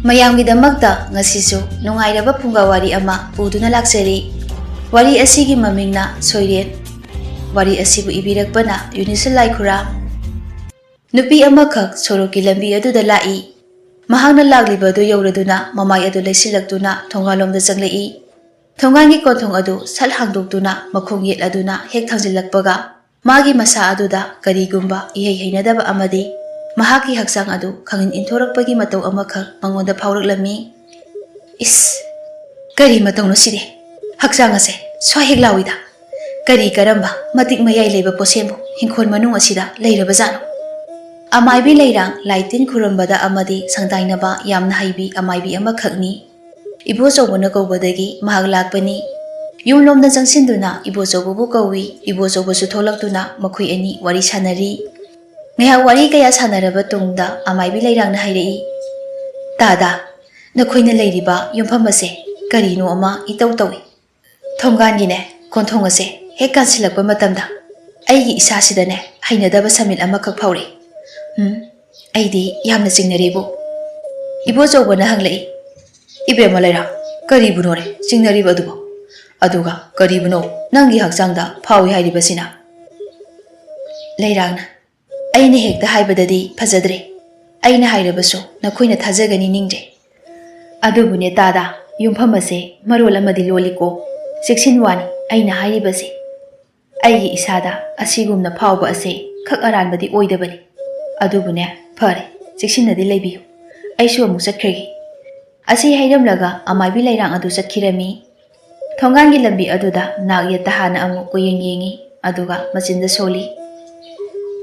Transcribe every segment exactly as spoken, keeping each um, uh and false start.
ꯃꯌꯥꯝꯒꯤꯗꯃꯛꯇ ꯉꯁꯤꯁꯨ ꯅꯨꯡꯉꯥꯏꯔꯕ ꯐꯨꯡꯒꯥ ꯋꯥꯔꯤ ꯑꯃ ꯄꯨꯗꯨꯅ ꯂꯥꯛꯆꯔꯤ꯫ ꯋꯥꯔꯤ ꯑꯁꯤꯒꯤ ꯃꯃꯤꯡꯅ ꯁꯣꯏꯔꯦꯟ꯫ ꯋꯥꯔꯤ ꯑꯁꯤꯕꯨ ꯏꯕꯤꯔꯛꯄꯅ ꯌꯨꯅꯤꯁ ꯂꯥꯏꯈꯨꯔꯥꯝ꯫ ꯅꯨꯄꯤ ꯑꯃꯈꯛ ꯁꯣꯔꯣꯛꯀꯤ ꯂꯝꯕꯤ ꯑꯗꯨꯗ ꯂꯥꯛꯏ꯫ ꯃꯍꯥꯛꯅ ꯂꯥꯛꯂꯤꯕ ꯑꯗꯨ ꯌꯧꯔꯗꯨꯅ ꯃꯃꯥꯏ ꯑꯗꯨ ꯂꯩꯁꯤꯜꯂꯛꯇꯨꯅ ꯊꯣꯡꯒꯥꯜꯂꯣꯝꯗ ꯆꯪꯂꯛꯏ꯫ ꯊꯣꯡꯒꯥꯜꯒꯤ ꯀꯣꯟꯊꯣꯡ ꯑꯗꯨ ꯁꯠ ꯍꯥꯡꯗꯣꯛꯇꯨꯅ ꯃꯈꯣꯡ ꯌꯦꯠ ꯑꯗꯨꯅ ꯍꯦꯛ ꯊꯥꯡꯖꯤꯜꯂꯛꯄꯒ ꯃꯥꯒꯤ ꯃꯁꯥ ꯑꯗꯨꯗ ꯀꯔꯤꯒꯨꯝꯕ ꯏꯍꯩ ꯍꯩꯅꯗꯕ ꯑꯃꯗꯤ ꯃꯍꯥꯛꯀꯤ ꯍꯛꯆꯥꯡ ꯑꯗꯨ ꯈꯪꯅꯤꯡ ꯏꯟꯊꯣꯔꯛꯄꯒꯤ ꯃꯇꯧ ꯑꯃꯈꯛ ꯃꯉꯣꯟꯗ ꯐꯥꯎꯔꯛꯂꯝꯃꯤ꯫ ꯏꯁ, ꯀꯔꯤ ꯃꯇꯧꯅꯣ ꯁꯤꯗꯤ? ꯍꯛꯆꯥꯡ ꯑꯁꯦ ꯁ꯭ꯋꯥꯏ ꯍꯦꯛ ꯂꯥꯎꯏꯗ꯫ ꯀꯔꯤ ꯀꯔꯝꯕ ꯃꯇꯤꯛ ꯃꯌꯥꯏ ꯂꯩꯕ ꯄꯣꯠꯁꯦꯝꯕꯨ ꯏꯪꯈꯣꯜ ꯃꯅꯨꯡ ꯑꯁꯤꯗ ꯂꯩꯔꯕꯖꯥꯠꯅꯣ? ꯑꯃꯥꯏꯕꯤ ꯂꯩꯔꯥꯡ ꯂꯥꯏ ꯇꯤꯟ ꯈꯨꯔꯨꯝꯕꯗ ꯑꯃꯗꯤ ꯁꯪꯗꯥꯏꯅꯕ ꯌꯥꯝꯅ ꯍꯩꯕꯤ ꯑꯃꯥꯏꯕꯤ ꯑꯃꯈꯛꯅꯤ꯫ ꯏꯕꯣꯆꯧꯕꯅ ꯀꯧꯕꯗꯒꯤ ꯃꯍꯥꯛ ꯂꯥꯛꯄꯅꯤ꯫ ꯌꯨꯝꯂꯣꯝꯗ ꯆꯪꯁꯤꯟꯗꯨꯅ ꯏꯕꯣꯆꯧꯕꯕꯨ ꯀꯧꯏ꯫ ꯏꯕꯣꯆꯧꯕꯁꯨ ꯊꯣꯛꯂꯛꯇꯨꯅ ꯃꯈꯣꯏ ꯑꯅꯤ ꯋꯥꯔꯤ ꯁꯥꯟꯅꯔꯤ꯫ ꯉꯥꯏꯍꯥꯛ ꯋꯥꯔꯤ ꯀꯌꯥ ꯁꯥꯟꯅꯔꯕ ꯇꯨꯡꯗ ꯑꯃꯥꯏꯕꯤ ꯂꯩꯔꯥꯡꯅ ꯍꯥꯏꯔꯛꯏ, "ꯇꯥꯗ, ꯅꯈꯣꯏꯅ ꯂꯩꯔꯤꯕ ꯌꯨꯝꯐꯝ ꯑꯁꯦ ꯀꯔꯤꯅꯣ ꯑꯃ ꯏꯇꯧ ꯇꯧꯏ꯫ ꯊꯣꯡꯒꯥꯟꯒꯤꯅꯦ, ꯀꯣꯟꯊꯣꯡ ꯑꯁꯦ ꯍꯦꯛ ꯀꯥꯟꯁꯤꯜꯂꯛꯄ ꯃꯇꯝꯗ ꯑꯩꯒꯤ ꯏꯁꯥꯁꯤꯗꯅꯦ ꯍꯩꯅꯗꯕ ꯁꯃꯤꯠ ꯑꯃꯈꯛ ꯐꯥꯎꯔꯛꯏ꯫ ꯎꯝ, ꯑꯩꯗꯤ ꯌꯥꯝꯅ ꯆꯤꯡꯅꯔꯦꯕꯨ꯫" ꯏꯕꯣꯆꯧꯕꯅ ꯍꯪꯂꯛꯏ, "ꯏꯕꯦꯝꯃ ꯂꯩꯔꯥꯡ, ꯀꯔꯤꯕꯨꯅꯣꯅꯦ ꯆꯤꯡꯅꯔꯤꯕ ꯑꯗꯨꯕꯣ? ꯑꯗꯨꯒ ꯀꯔꯤꯕꯨꯅꯣ ꯅꯪꯒꯤ ꯍꯛꯆꯥꯡꯗ ꯐꯥꯎꯏ ꯍꯥꯏꯔꯤꯕꯁꯤꯅ?" ꯂꯩꯔꯥꯡꯅ, "ꯑꯩꯅ ꯍꯦꯛꯇ ꯍꯥꯏꯕꯗꯗꯤ ꯐꯖꯗ꯭ꯔꯦ꯫ ꯑꯩꯅ ꯍꯥꯏꯔꯕꯁꯨ ꯅꯈꯣꯏꯅ ꯊꯥꯖꯒꯅꯤ ꯅꯤꯡꯗ꯭ꯔꯦ꯫ ꯑꯗꯨꯕꯨꯅꯦ ꯇꯥꯗ, ꯌꯨꯝꯐꯝ ꯑꯁꯦ ꯃꯔꯣꯜ ꯑꯃꯗꯤ ꯂꯣꯜꯂꯤꯀꯣ꯫ ꯆꯦꯛꯁꯤꯟ ꯋꯥꯅꯤ ꯑꯩꯅ ꯍꯥꯏꯔꯤꯕꯁꯦ꯫ ꯑꯩꯒꯤ ꯏꯁꯥꯗ ꯑꯁꯤꯒꯨꯝꯅ ꯐꯥꯎꯕ ꯑꯁꯦ ꯈꯛ ꯑꯔꯥꯟꯕꯗꯤ ꯑꯣꯏꯗꯕꯅꯤ꯫ ꯑꯗꯨꯕꯨꯅꯦ, ꯐꯔꯦ, ꯆꯦꯛꯁꯤꯟꯅꯗꯤ ꯂꯩꯕꯤꯌꯨ꯫ ꯑꯩꯁꯨ ꯑꯃꯨꯛ ꯆꯠꯈ꯭ꯔꯒꯦ꯫" ꯑꯁꯤ ꯍꯥꯏꯔꯝꯂꯒ ꯑꯃꯥꯏꯕꯤ ꯂꯩꯔꯥꯡ ꯑꯗꯨ ꯆꯠꯈꯤꯔꯝꯃꯤ꯫ ꯊꯣꯡꯒꯥꯟꯒꯤ ꯂꯝꯕꯤ ꯑꯗꯨꯗ ꯅꯥꯛ ꯌꯦꯠꯇ ꯍꯥꯟꯅ ꯑꯃꯨꯛ ꯀꯣꯏꯌꯦꯡ ꯌꯦꯡꯉꯤ, ꯑꯗꯨꯒ ꯃꯆꯤꯟꯗ ꯁꯣꯜꯂꯤ,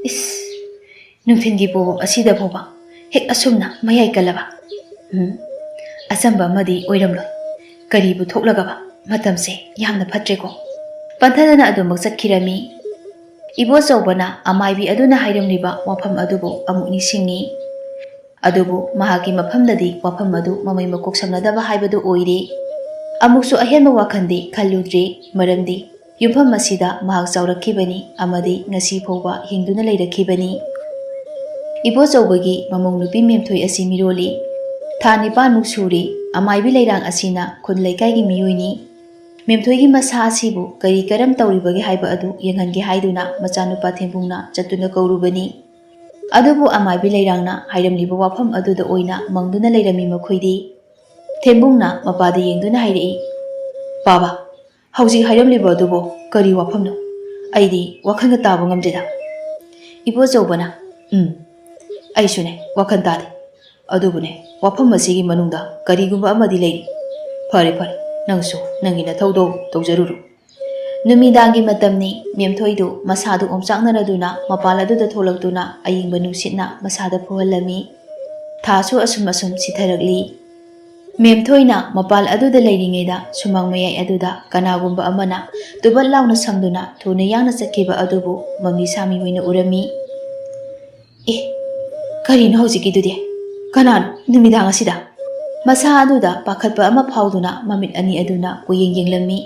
"ꯏꯁ, ꯅꯨꯡꯊꯤꯜꯒꯤ ꯄꯣꯕꯣꯞ ꯑꯁꯤꯗ ꯐꯥꯎꯕ ꯍꯦꯛ ꯑꯁꯨꯝꯅ ꯃꯌꯥꯏ ꯀꯜꯂꯕ? ꯎꯝ, ꯑꯆꯝꯕ ꯑꯃꯗꯤ ꯑꯣꯏꯔꯝꯂꯣꯏ꯫ ꯀꯔꯤꯕꯨ ꯊꯣꯛꯂꯒꯕ? ꯃꯇꯝꯁꯦ ꯌꯥꯝꯅ ꯐꯠꯇ꯭ꯔꯦꯀꯣ꯫" ꯄꯟꯊꯗꯅ ꯑꯗꯨꯃꯛ ꯆꯠꯈꯤꯔꯝꯃꯤ꯫ ꯏꯕꯣꯆꯧꯕꯅ ꯑꯃꯥꯏꯕꯤ ꯑꯗꯨꯅ ꯍꯥꯏꯔꯝꯂꯤꯕ ꯋꯥꯐꯝ ꯑꯗꯨꯕꯨ ꯑꯃꯨꯛ ꯅꯤꯡꯁꯤꯡꯉꯤ꯫ ꯑꯗꯨꯕꯨ ꯃꯍꯥꯛꯀꯤ ꯃꯐꯝꯗꯗꯤ ꯋꯥꯐꯝ ꯑꯗꯨ ꯃꯃꯩ ꯃꯀꯣꯛ ꯁꯝꯅꯗꯕ ꯍꯥꯏꯕꯗꯨ ꯑꯣꯏꯔꯦ꯫ ꯑꯃꯨꯛꯁꯨ ꯑꯍꯦꯟꯕ ꯋꯥꯈꯜꯗꯤ ꯈꯜꯂꯨꯗ꯭ꯔꯦ, ꯃꯔꯝꯗꯤ ꯌꯨꯝꯐꯝ ꯑꯁꯤꯗ ꯃꯍꯥꯛ ꯆꯥꯎꯔꯛꯈꯤꯕꯅꯤ ꯑꯃꯗꯤ ꯉꯁꯤ ꯐꯥꯎꯕ ꯍꯤꯡꯗꯨꯅ ꯂꯩꯔꯛꯈꯤꯕꯅꯤ꯫ ꯏꯕꯣꯆꯧꯕꯒꯤ ꯃꯃꯧ ꯅꯨꯄꯤ ꯃꯦꯝꯊꯣꯏ ꯑꯁꯤ ꯃꯤꯔꯣꯜꯂꯤ꯫ ꯊꯥ ꯅꯤꯄꯥꯟꯃꯨꯛ ꯁꯨꯔꯦ꯫ ꯑꯃꯥꯏꯕꯤ ꯂꯩꯔꯥꯡ ꯑꯁꯤꯅ ꯈꯨꯟ ꯂꯩꯀꯥꯏꯒꯤ ꯃꯤꯑꯣꯏꯅꯤ꯫ ꯃꯦꯝꯊꯣꯏꯒꯤ ꯃꯁꯥ ꯑꯁꯤꯕꯨ ꯀꯔꯤ ꯀꯔꯝ ꯇꯧꯔꯤꯕꯒꯦ ꯍꯥꯏꯕ ꯑꯗꯨ ꯌꯦꯡꯍꯟꯒꯦ ꯍꯥꯏꯗꯨꯅ ꯃꯆꯥꯅꯨꯄꯥ ꯊꯦꯝꯕꯨꯡꯅ ꯆꯠꯇꯨꯅ ꯀꯧꯔꯨꯕꯅꯤ꯫ ꯑꯗꯨꯕꯨ ꯑꯃꯥꯏꯕꯤ ꯂꯩꯔꯥꯡꯅ ꯍꯥꯏꯔꯝꯂꯤꯕ ꯋꯥꯐꯝ ꯑꯗꯨꯗ ꯑꯣꯏꯅ ꯃꯪꯗꯨꯅ ꯂꯩꯔꯝꯃꯤ ꯃꯈꯣꯏꯗꯤ꯫ ꯊꯦꯝꯕꯨꯡꯅ ꯃꯄꯥꯗ ꯌꯦꯡꯗꯨꯅ ꯍꯥꯏꯔꯛꯏ, "ꯄꯥꯕ, ꯍꯧꯖꯤꯛ ꯍꯥꯏꯔꯝꯂꯤꯕ ꯑꯗꯨꯕꯨ ꯀꯔꯤ ꯋꯥꯐꯝꯅꯣ? ꯑꯩꯗꯤ ꯋꯥꯈꯜꯒ ꯇꯥꯕ ꯉꯝꯗꯦꯗ꯫" ꯏꯕꯣꯆꯧꯕꯅ, "ꯎꯝ, ꯑꯩꯁꯨꯅꯦ, ꯋꯥꯈꯜ ꯇꯥꯗꯦ꯫ ꯑꯗꯨꯕꯨꯅꯦ, ꯋꯥꯐꯝ ꯑꯁꯤꯒꯤ ꯃꯅꯨꯡꯗ ꯀꯔꯤꯒꯨꯝꯕ ꯑꯃꯗꯤ ꯂꯩꯔꯤ꯫ ꯐꯔꯦ, ꯐꯔꯦ, ꯅꯪꯁꯨ ꯅꯪꯒꯤ ꯅꯊꯧꯗꯣ ꯇꯧꯖꯔꯨꯔꯣ꯫" ꯅꯨꯃꯤꯗꯥꯡꯒꯤ ꯃꯇꯝꯅꯤ꯫ ꯃꯦꯝꯊꯣꯏꯗꯨ ꯃꯁꯥꯗꯨ ꯑꯣꯝꯆꯥꯛꯅꯔꯗꯨꯅ ꯃꯄꯥꯟ ꯑꯗꯨꯗ ꯊꯣꯛꯂꯛꯇꯨꯅ ꯑꯏꯪꯕ ꯅꯨꯡꯁꯤꯠꯅ ꯃꯁꯥꯗ ꯐꯨꯍꯜꯂꯝꯃꯤ꯫ ꯊꯥꯁꯨ ꯑꯁꯨꯝ ꯑꯁꯨꯝ ꯁꯤꯊꯔꯛꯂꯤ꯫ ꯃꯦꯝꯊꯣꯏꯅ ꯃꯄꯥꯟ ꯑꯗꯨꯗ ꯂꯩꯔꯤꯉꯩꯗ ꯁꯨꯃꯥꯡ ꯃꯌꯥꯏ ꯑꯗꯨꯗ ꯀꯅꯥꯒꯨꯝꯕ ꯑꯃꯅ ꯇꯨꯕꯠ ꯂꯥꯎꯅ ꯁꯝꯗꯨꯅ ꯊꯨꯅ ꯌꯥꯡꯅ ꯆꯠꯈꯤꯕ ꯑꯗꯨꯕꯨ ꯃꯃꯤ ꯁꯥꯃꯤ ꯑꯣꯏꯅ ꯎꯔꯝꯃꯤ꯫ "ꯑꯦ, ꯀꯔꯤꯅꯣ ꯍꯧꯖꯤꯛꯀꯤꯗꯨꯗꯤ? ꯀꯅꯥꯅꯣ ꯅꯨꯃꯤꯗꯥꯡ ꯑꯁꯤꯗ?" ꯃꯁꯥ ꯑꯗꯨꯗ ꯄꯥꯈꯠꯄ ꯑꯃ ꯐꯥꯎꯗꯨꯅ ꯃꯃꯤꯠ ꯑꯅꯤ ꯑꯗꯨꯅ ꯀꯣꯏꯌꯦꯡ ꯌꯦꯡꯂꯝꯃꯤ꯫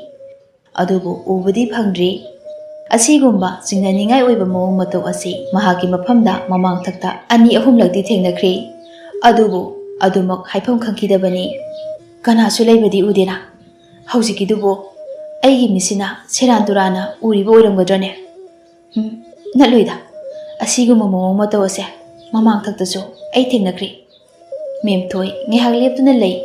ꯑꯗꯨꯕꯨ ꯎꯕꯗꯤ ꯐꯪꯗ꯭ꯔꯤ꯫ ꯑꯁꯤꯒꯨꯝꯕ ꯆꯤꯡꯅꯅꯤꯡꯉꯥꯏ ꯑꯣꯏꯕ ꯃꯑꯣꯡ ꯃꯇꯧ ꯑꯁꯤ ꯃꯍꯥꯛꯀꯤ ꯃꯐꯝꯗ ꯃꯃꯥꯡꯊꯛꯇ ꯑꯅꯤ ꯑꯍꯨꯝꯂꯛꯇꯤ ꯊꯦꯡꯅꯈ꯭ꯔꯦ꯫ ꯑꯗꯨꯕꯨ ꯑꯗꯨꯃꯛ ꯍꯥꯏꯐꯝ ꯈꯪꯈꯤꯗꯕꯅꯤ꯫ "ꯀꯅꯥꯁꯨ ꯂꯩꯕꯗꯤ ꯎꯗꯦꯅ꯫ ꯍꯧꯖꯤꯛꯀꯤꯗꯨꯕꯨ ꯑꯩꯒꯤ ꯃꯤꯠꯁꯤꯅ ꯁꯦꯔꯥꯟ ꯇꯨꯔꯥꯟꯅ ꯎꯔꯤꯕ ꯑꯣꯏꯔꯝꯒꯗ꯭ꯔꯅꯦ? ꯎꯝ, ꯅꯠꯂꯣꯏꯗ꯫ ꯑꯁꯤꯒꯨꯝꯕ ꯃꯑꯣꯡ ꯃꯇꯧ ꯑꯁꯦ ꯃꯃꯥꯡꯊꯛꯇꯁꯨ ꯑꯩ ꯊꯦꯡꯅꯈ꯭ꯔꯦ꯫" ꯃꯦꯝꯊꯣꯏ ꯉꯥꯏꯍꯥꯛ ꯂꯦꯞꯇꯨꯅ ꯂꯩ꯫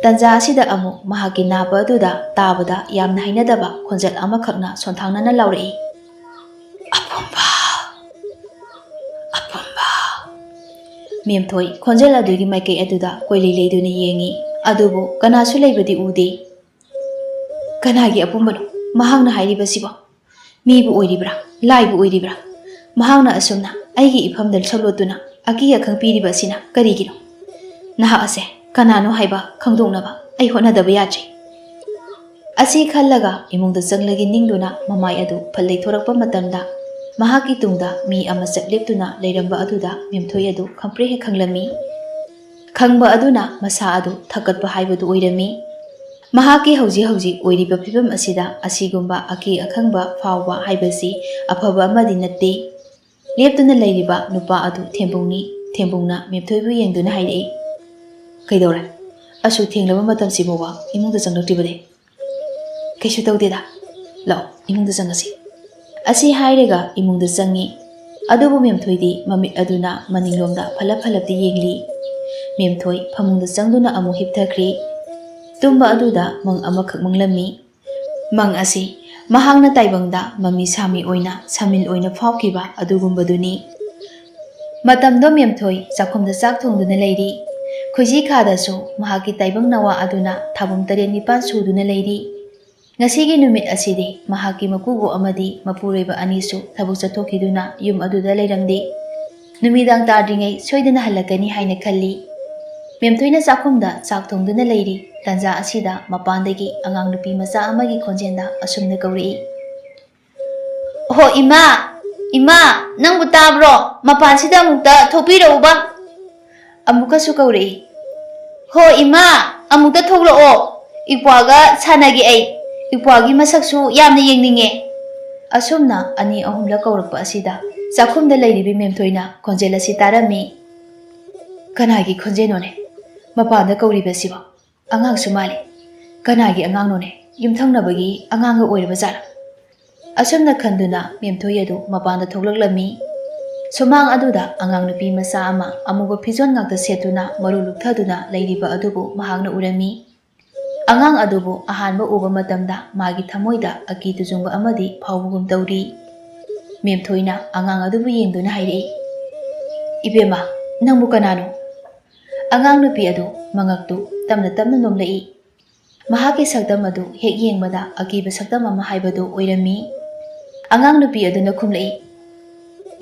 ꯇꯟꯖꯥ ꯑꯁꯤꯗ ꯑꯃꯨꯛ ꯃꯍꯥꯛꯀꯤ ꯅꯥꯕ ꯑꯗꯨꯗ ꯇꯥꯕꯗ ꯌꯥꯝꯅ ꯍꯩꯅꯗꯕ ꯈꯣꯟꯖꯦꯜ ꯑꯃꯈꯛꯅ ꯁꯣꯟꯊꯥꯡꯅꯅ ꯂꯥꯎꯔꯛꯏ, "ꯑꯄꯨꯝꯕ! ꯑꯄꯨꯝꯕ!" ꯃꯦꯝꯊꯣꯏ ꯈꯣꯟꯖꯦꯜ ꯑꯗꯨꯒꯤ ꯃꯥꯏꯀꯩ ꯑꯗꯨꯗ ꯀꯣꯏꯂꯩ ꯂꯩꯗꯨꯅ ꯌꯦꯡꯉꯤ, ꯑꯗꯨꯕꯨ ꯀꯅꯥꯁꯨ ꯂꯩꯕꯗꯤ ꯎꯗꯦ꯫ "ꯀꯅꯥꯒꯤ ꯑꯄꯨꯝꯕꯅꯣ ꯃꯍꯥꯛꯅ ꯍꯥꯏꯔꯤꯕꯁꯤꯕꯣ? ꯃꯤꯕꯨ ꯑꯣꯏꯔꯤꯕ꯭ꯔꯥ, ꯂꯥꯏꯕꯨ ꯑꯣꯏꯔꯤꯕ꯭ꯔꯥ? ꯃꯍꯥꯛꯅ ꯑꯁꯨꯝꯅ ꯑꯩꯒꯤ ꯏꯐꯝꯗ ꯁꯣꯜꯂꯣꯠꯇꯨꯅ ꯑꯀꯤ ꯑꯈꯪ ꯄꯤꯔꯤꯕ ꯑꯁꯤꯅ ꯀꯔꯤꯒꯤꯅꯣ? ꯅꯍꯥꯛ ꯑꯁꯦ ꯀꯅꯥꯅꯣ ꯍꯥꯏꯕ ꯈꯪꯗꯣꯛꯅꯕ ꯑꯩ ꯍꯣꯠꯅꯗꯕ ꯌꯥꯗ꯭ꯔꯦ꯫" ꯑꯁꯤ ꯈꯜꯂꯒ ꯏꯃꯨꯡꯗ ꯆꯪꯂꯒꯦ ꯅꯤꯡꯗꯨꯅ ꯃꯃꯥꯏ ꯑꯗꯨ ꯐꯠ ꯂꯩꯊꯣꯔꯛꯄ ꯃꯇꯝꯗ, ꯃꯍꯥꯛꯀꯤ ꯇꯨꯡꯗ ꯃꯤ ꯑꯃ ꯆꯞ ꯂꯦꯞꯇꯨꯅ ꯂꯩꯔꯝꯕ ꯑꯗꯨꯗ ꯃꯦꯝꯊꯣꯏ ꯑꯗꯨ ꯈꯪꯄ꯭ꯔꯦꯛ ꯍꯦꯛ ꯈꯪꯂꯝꯃꯤ꯫ ꯈꯪꯕ ꯑꯗꯨꯅ ꯃꯁꯥ ꯑꯗꯨ ꯊꯛꯀꯠꯄ ꯍꯥꯏꯕꯗꯨ ꯑꯣꯏꯔꯝꯃꯤ꯫ ꯃꯍꯥꯛꯀꯤ ꯍꯧꯖꯤꯛ ꯍꯧꯖꯤꯛ ꯑꯣꯏꯔꯤꯕ ꯐꯤꯕꯝ ꯑꯁꯤꯗ ꯑꯁꯤꯒꯨꯝꯕ ꯑꯀꯤ ꯑꯈꯪꯕ ꯐꯥꯎꯕ ꯍꯥꯏꯕꯁꯤ ꯑꯐꯕ ꯑꯃꯗꯤ ꯅꯠꯇꯦ꯫ ꯂꯦꯞꯇꯨꯅ ꯂꯩꯔꯤꯕ ꯅꯨꯄꯥ ꯑꯗꯨ ꯊꯦꯝꯕꯨꯡꯅꯤ꯫ ꯊꯦꯝꯕꯨꯡꯅ ꯃꯦꯝꯊꯣꯏꯕꯨ ꯌꯦꯡꯗꯨꯅ ꯍꯥꯏꯔꯛꯏ, "ꯀꯩꯗꯧꯔꯦ? ꯑꯁꯨꯛ ꯊꯦꯡꯂꯕ ꯃꯇꯝꯁꯤꯐꯥꯎꯕ ꯏꯃꯨꯡꯗ ꯆꯪꯂꯛꯇ꯭ꯔꯤꯕꯗꯤ?" "ꯀꯩꯁꯨ ꯇꯧꯗꯦꯗ꯫ ꯂꯥꯛꯑꯣ, ꯏꯃꯨꯡꯗ ꯆꯪꯉꯁꯤ꯫" ꯑꯁꯤ ꯍꯥꯏꯔꯒ ꯏꯃꯨꯡꯗ ꯆꯪꯉꯤ꯫ ꯑꯗꯨꯕꯨ ꯃꯦꯝꯊꯣꯏꯗꯤ ꯃꯃꯤꯠ ꯑꯗꯨꯅ ꯃꯅꯤꯡꯂꯣꯝꯗ ꯐꯠꯂꯞ ꯐꯠꯂꯞꯇꯤ ꯌꯦꯡꯂꯤ꯫ ꯃꯦꯝꯊꯣꯏ ꯐꯃꯨꯡꯗ ꯆꯪꯗꯨꯅ ꯑꯃꯨꯛ ꯍꯤꯞꯊꯈ꯭ꯔꯤ꯫ ꯇꯨꯝꯕ ꯑꯗꯨꯗ ꯃꯪ ꯑꯃꯈꯛ ꯃꯪꯂꯝꯃꯤ꯫ ꯃꯪ ꯑꯁꯤ ꯃꯍꯥꯛꯅ ꯇꯥꯏꯕꯪꯗ ꯃꯃꯤ ꯁꯥꯃꯤ ꯑꯣꯏꯅ ꯁꯥꯃꯤꯜ ꯑꯣꯏꯅ ꯐꯥꯎꯈꯤꯕ ꯑꯗꯨꯒꯨꯝꯕꯗꯨꯅꯤ꯫ ꯃꯇꯝꯗꯣ ꯃꯦꯝꯊꯣꯏ ꯆꯥꯛꯈꯨꯝꯗ ꯆꯥꯛ ꯊꯣꯡꯗꯨꯅ ꯂꯩꯔꯤ꯫ ꯈꯣꯏꯖꯤ ꯈꯥꯗꯁꯨ ꯃꯍꯥꯛꯀꯤ ꯇꯥꯏꯕꯪ ꯅꯋꯥ ꯑꯗꯨꯅ ꯊꯥꯕꯨꯝ ꯇꯔꯦꯠ ꯅꯤꯄꯥꯜ ꯁꯨꯗꯨꯅ ꯂꯩꯔꯤ꯫ ꯉꯁꯤꯒꯤ ꯅꯨꯃꯤꯠ ꯑꯁꯤꯗꯤ ꯃꯍꯥꯛꯀꯤ ꯃꯀꯨꯕꯣꯛ ꯑꯃꯗꯤ ꯃꯄꯨꯔꯣꯏꯕ ꯑꯅꯤꯁꯨ ꯊꯕꯛ ꯆꯠꯊꯣꯛꯈꯤꯗꯨꯅ ꯌꯨꯝ ꯑꯗꯨꯗ ꯂꯩꯔꯝꯗꯦ꯫ ꯅꯨꯃꯤꯗꯥꯡ ꯇꯥꯗ꯭ꯔꯤꯉꯩ ꯁꯣꯏꯗꯅ ꯍꯜꯂꯛꯀꯅꯤ ꯍꯥꯏꯅ ꯈꯜꯂꯤ꯫ ꯃꯦꯝꯊꯣꯏꯅ ꯆꯥꯛꯈꯨꯝꯗ ꯆꯥꯛ ꯊꯣꯡꯗꯨꯅ ꯂꯩꯔꯤ꯫ ꯇꯥꯟꯖꯥ ꯑꯁꯤꯗ ꯃꯄꯥꯟꯗꯒꯤ ꯑꯉꯥꯡ ꯅꯨꯄꯤ ꯃꯆꯥ ꯑꯃꯒꯤ ꯈꯣꯟꯖꯦꯜꯗ ꯑꯁꯨꯝꯅ ꯀꯧꯔꯛꯏ, "ꯍꯣ ꯏꯃꯥ, ꯏꯃꯥ, ꯅꯪꯕꯨ ꯇꯥꯕ꯭ꯔꯣ? ꯃꯄꯥꯟꯁꯤꯗ ꯑꯃꯨꯛꯇ ꯊꯣꯛꯄꯤꯔꯛꯎꯕ꯫" ꯑꯃꯨꯛꯀꯁꯨ ꯀꯧꯔꯛꯏ, "ꯍꯣ ꯏꯃꯥ, ꯑꯃꯨꯛꯇ ꯊꯣꯛꯂꯛꯑꯣ, ꯏꯄ꯭ꯋꯥꯒ ꯁꯥꯟꯅꯒꯦ ꯑꯩ꯫ ꯏꯄ꯭ꯋꯥꯒꯤ ꯃꯁꯛꯁꯨ ꯌꯥꯝꯅ ꯌꯦꯡꯅꯤꯡꯉꯦ꯫" ꯑꯁꯨꯝꯅ ꯑꯅꯤ ꯑꯍꯨꯝꯂꯛ ꯀꯧꯔꯛꯄ ꯑꯁꯤꯗ ꯆꯥꯛꯈꯨꯝꯗ ꯂꯩꯔꯤꯕꯤ ꯃꯦꯝꯊꯣꯏꯅ ꯈꯣꯟꯖꯦꯜ ꯑꯁꯤ ꯇꯥꯔꯝꯃꯤ꯫ "ꯀꯅꯥꯒꯤ ꯈꯣꯟꯖꯦꯜꯅꯣꯅꯦ ꯃꯄꯥꯟꯗ ꯀꯧꯔꯤꯕꯁꯤꯕꯣ? ꯑꯉꯥꯡꯁꯨ ꯃꯥꯜꯂꯤ꯫ ꯀꯅꯥꯒꯤ ꯑꯉꯥꯡꯅꯣꯅꯦ? ꯌꯨꯝꯊꯪꯅꯕꯒꯤ ꯑꯉꯥꯡꯒ ꯑꯣꯏꯔꯕ ꯖꯥꯠꯂꯥ?" ꯑꯁꯨꯝꯅ ꯈꯟꯗꯨꯅ ꯃꯦꯝꯊꯣꯏ ꯑꯗꯨ ꯃꯄꯥꯟꯗ ꯊꯣꯛꯂꯛꯂꯝꯃꯤ꯫ ꯁꯨꯃꯥꯡ ꯑꯗꯨꯗ ꯑꯉꯥꯡ ꯅꯨꯄꯤ ꯃꯆꯥ ꯑꯃ ꯑꯃꯨꯕ ꯐꯤꯖꯣꯜ ꯉꯥꯛꯇ ꯁꯦꯠꯇꯨꯅ ꯃꯔꯨ ꯂꯨꯞꯊꯗꯨꯅ ꯂꯩꯔꯤꯕ ꯑꯗꯨꯕꯨ ꯃꯍꯥꯛꯅ ꯎꯔꯝꯃꯤ꯫ ꯑꯉꯥꯡ ꯑꯗꯨꯕꯨ ꯑꯍꯥꯟꯕ ꯎꯕ ꯃꯇꯝꯗ ꯃꯥꯒꯤ ꯊꯃꯣꯏꯗ ꯑꯀꯤ ꯇꯨꯖꯨꯡꯕ ꯑꯃꯗꯤ ꯐꯥꯎꯕꯒꯨꯝ ꯇꯧꯔꯤ꯫ ꯃꯦꯝꯊꯣꯏꯅ ꯑꯉꯥꯡ ꯑꯗꯨꯕꯨ ꯌꯦꯡꯗꯨꯅ ꯍꯥꯏꯔꯛꯏ, "ꯏꯕꯦꯝꯃ, ꯅꯪꯕꯨ ꯀꯅꯥꯅꯣ?" ꯑꯉꯥꯡ ꯅꯨꯄꯤ ꯑꯗꯨ ꯃꯉꯛꯇꯨ ꯇꯞꯅ ꯇꯞꯅ ꯅꯣꯝꯂꯛꯏ꯫ ꯃꯍꯥꯛꯀꯤ ꯁꯛꯇꯝ ꯑꯗꯨ ꯍꯦꯛ ꯌꯦꯡꯕꯗ ꯑꯀꯤꯕ ꯁꯛꯇꯝ ꯑꯃ ꯍꯥꯏꯕꯗꯨ ꯑꯣꯏꯔꯝꯃꯤ꯫ ꯑꯉꯥꯡ ꯅꯨꯄꯤ ꯑꯗꯨꯅ ꯈꯨꯝꯂꯛꯏ,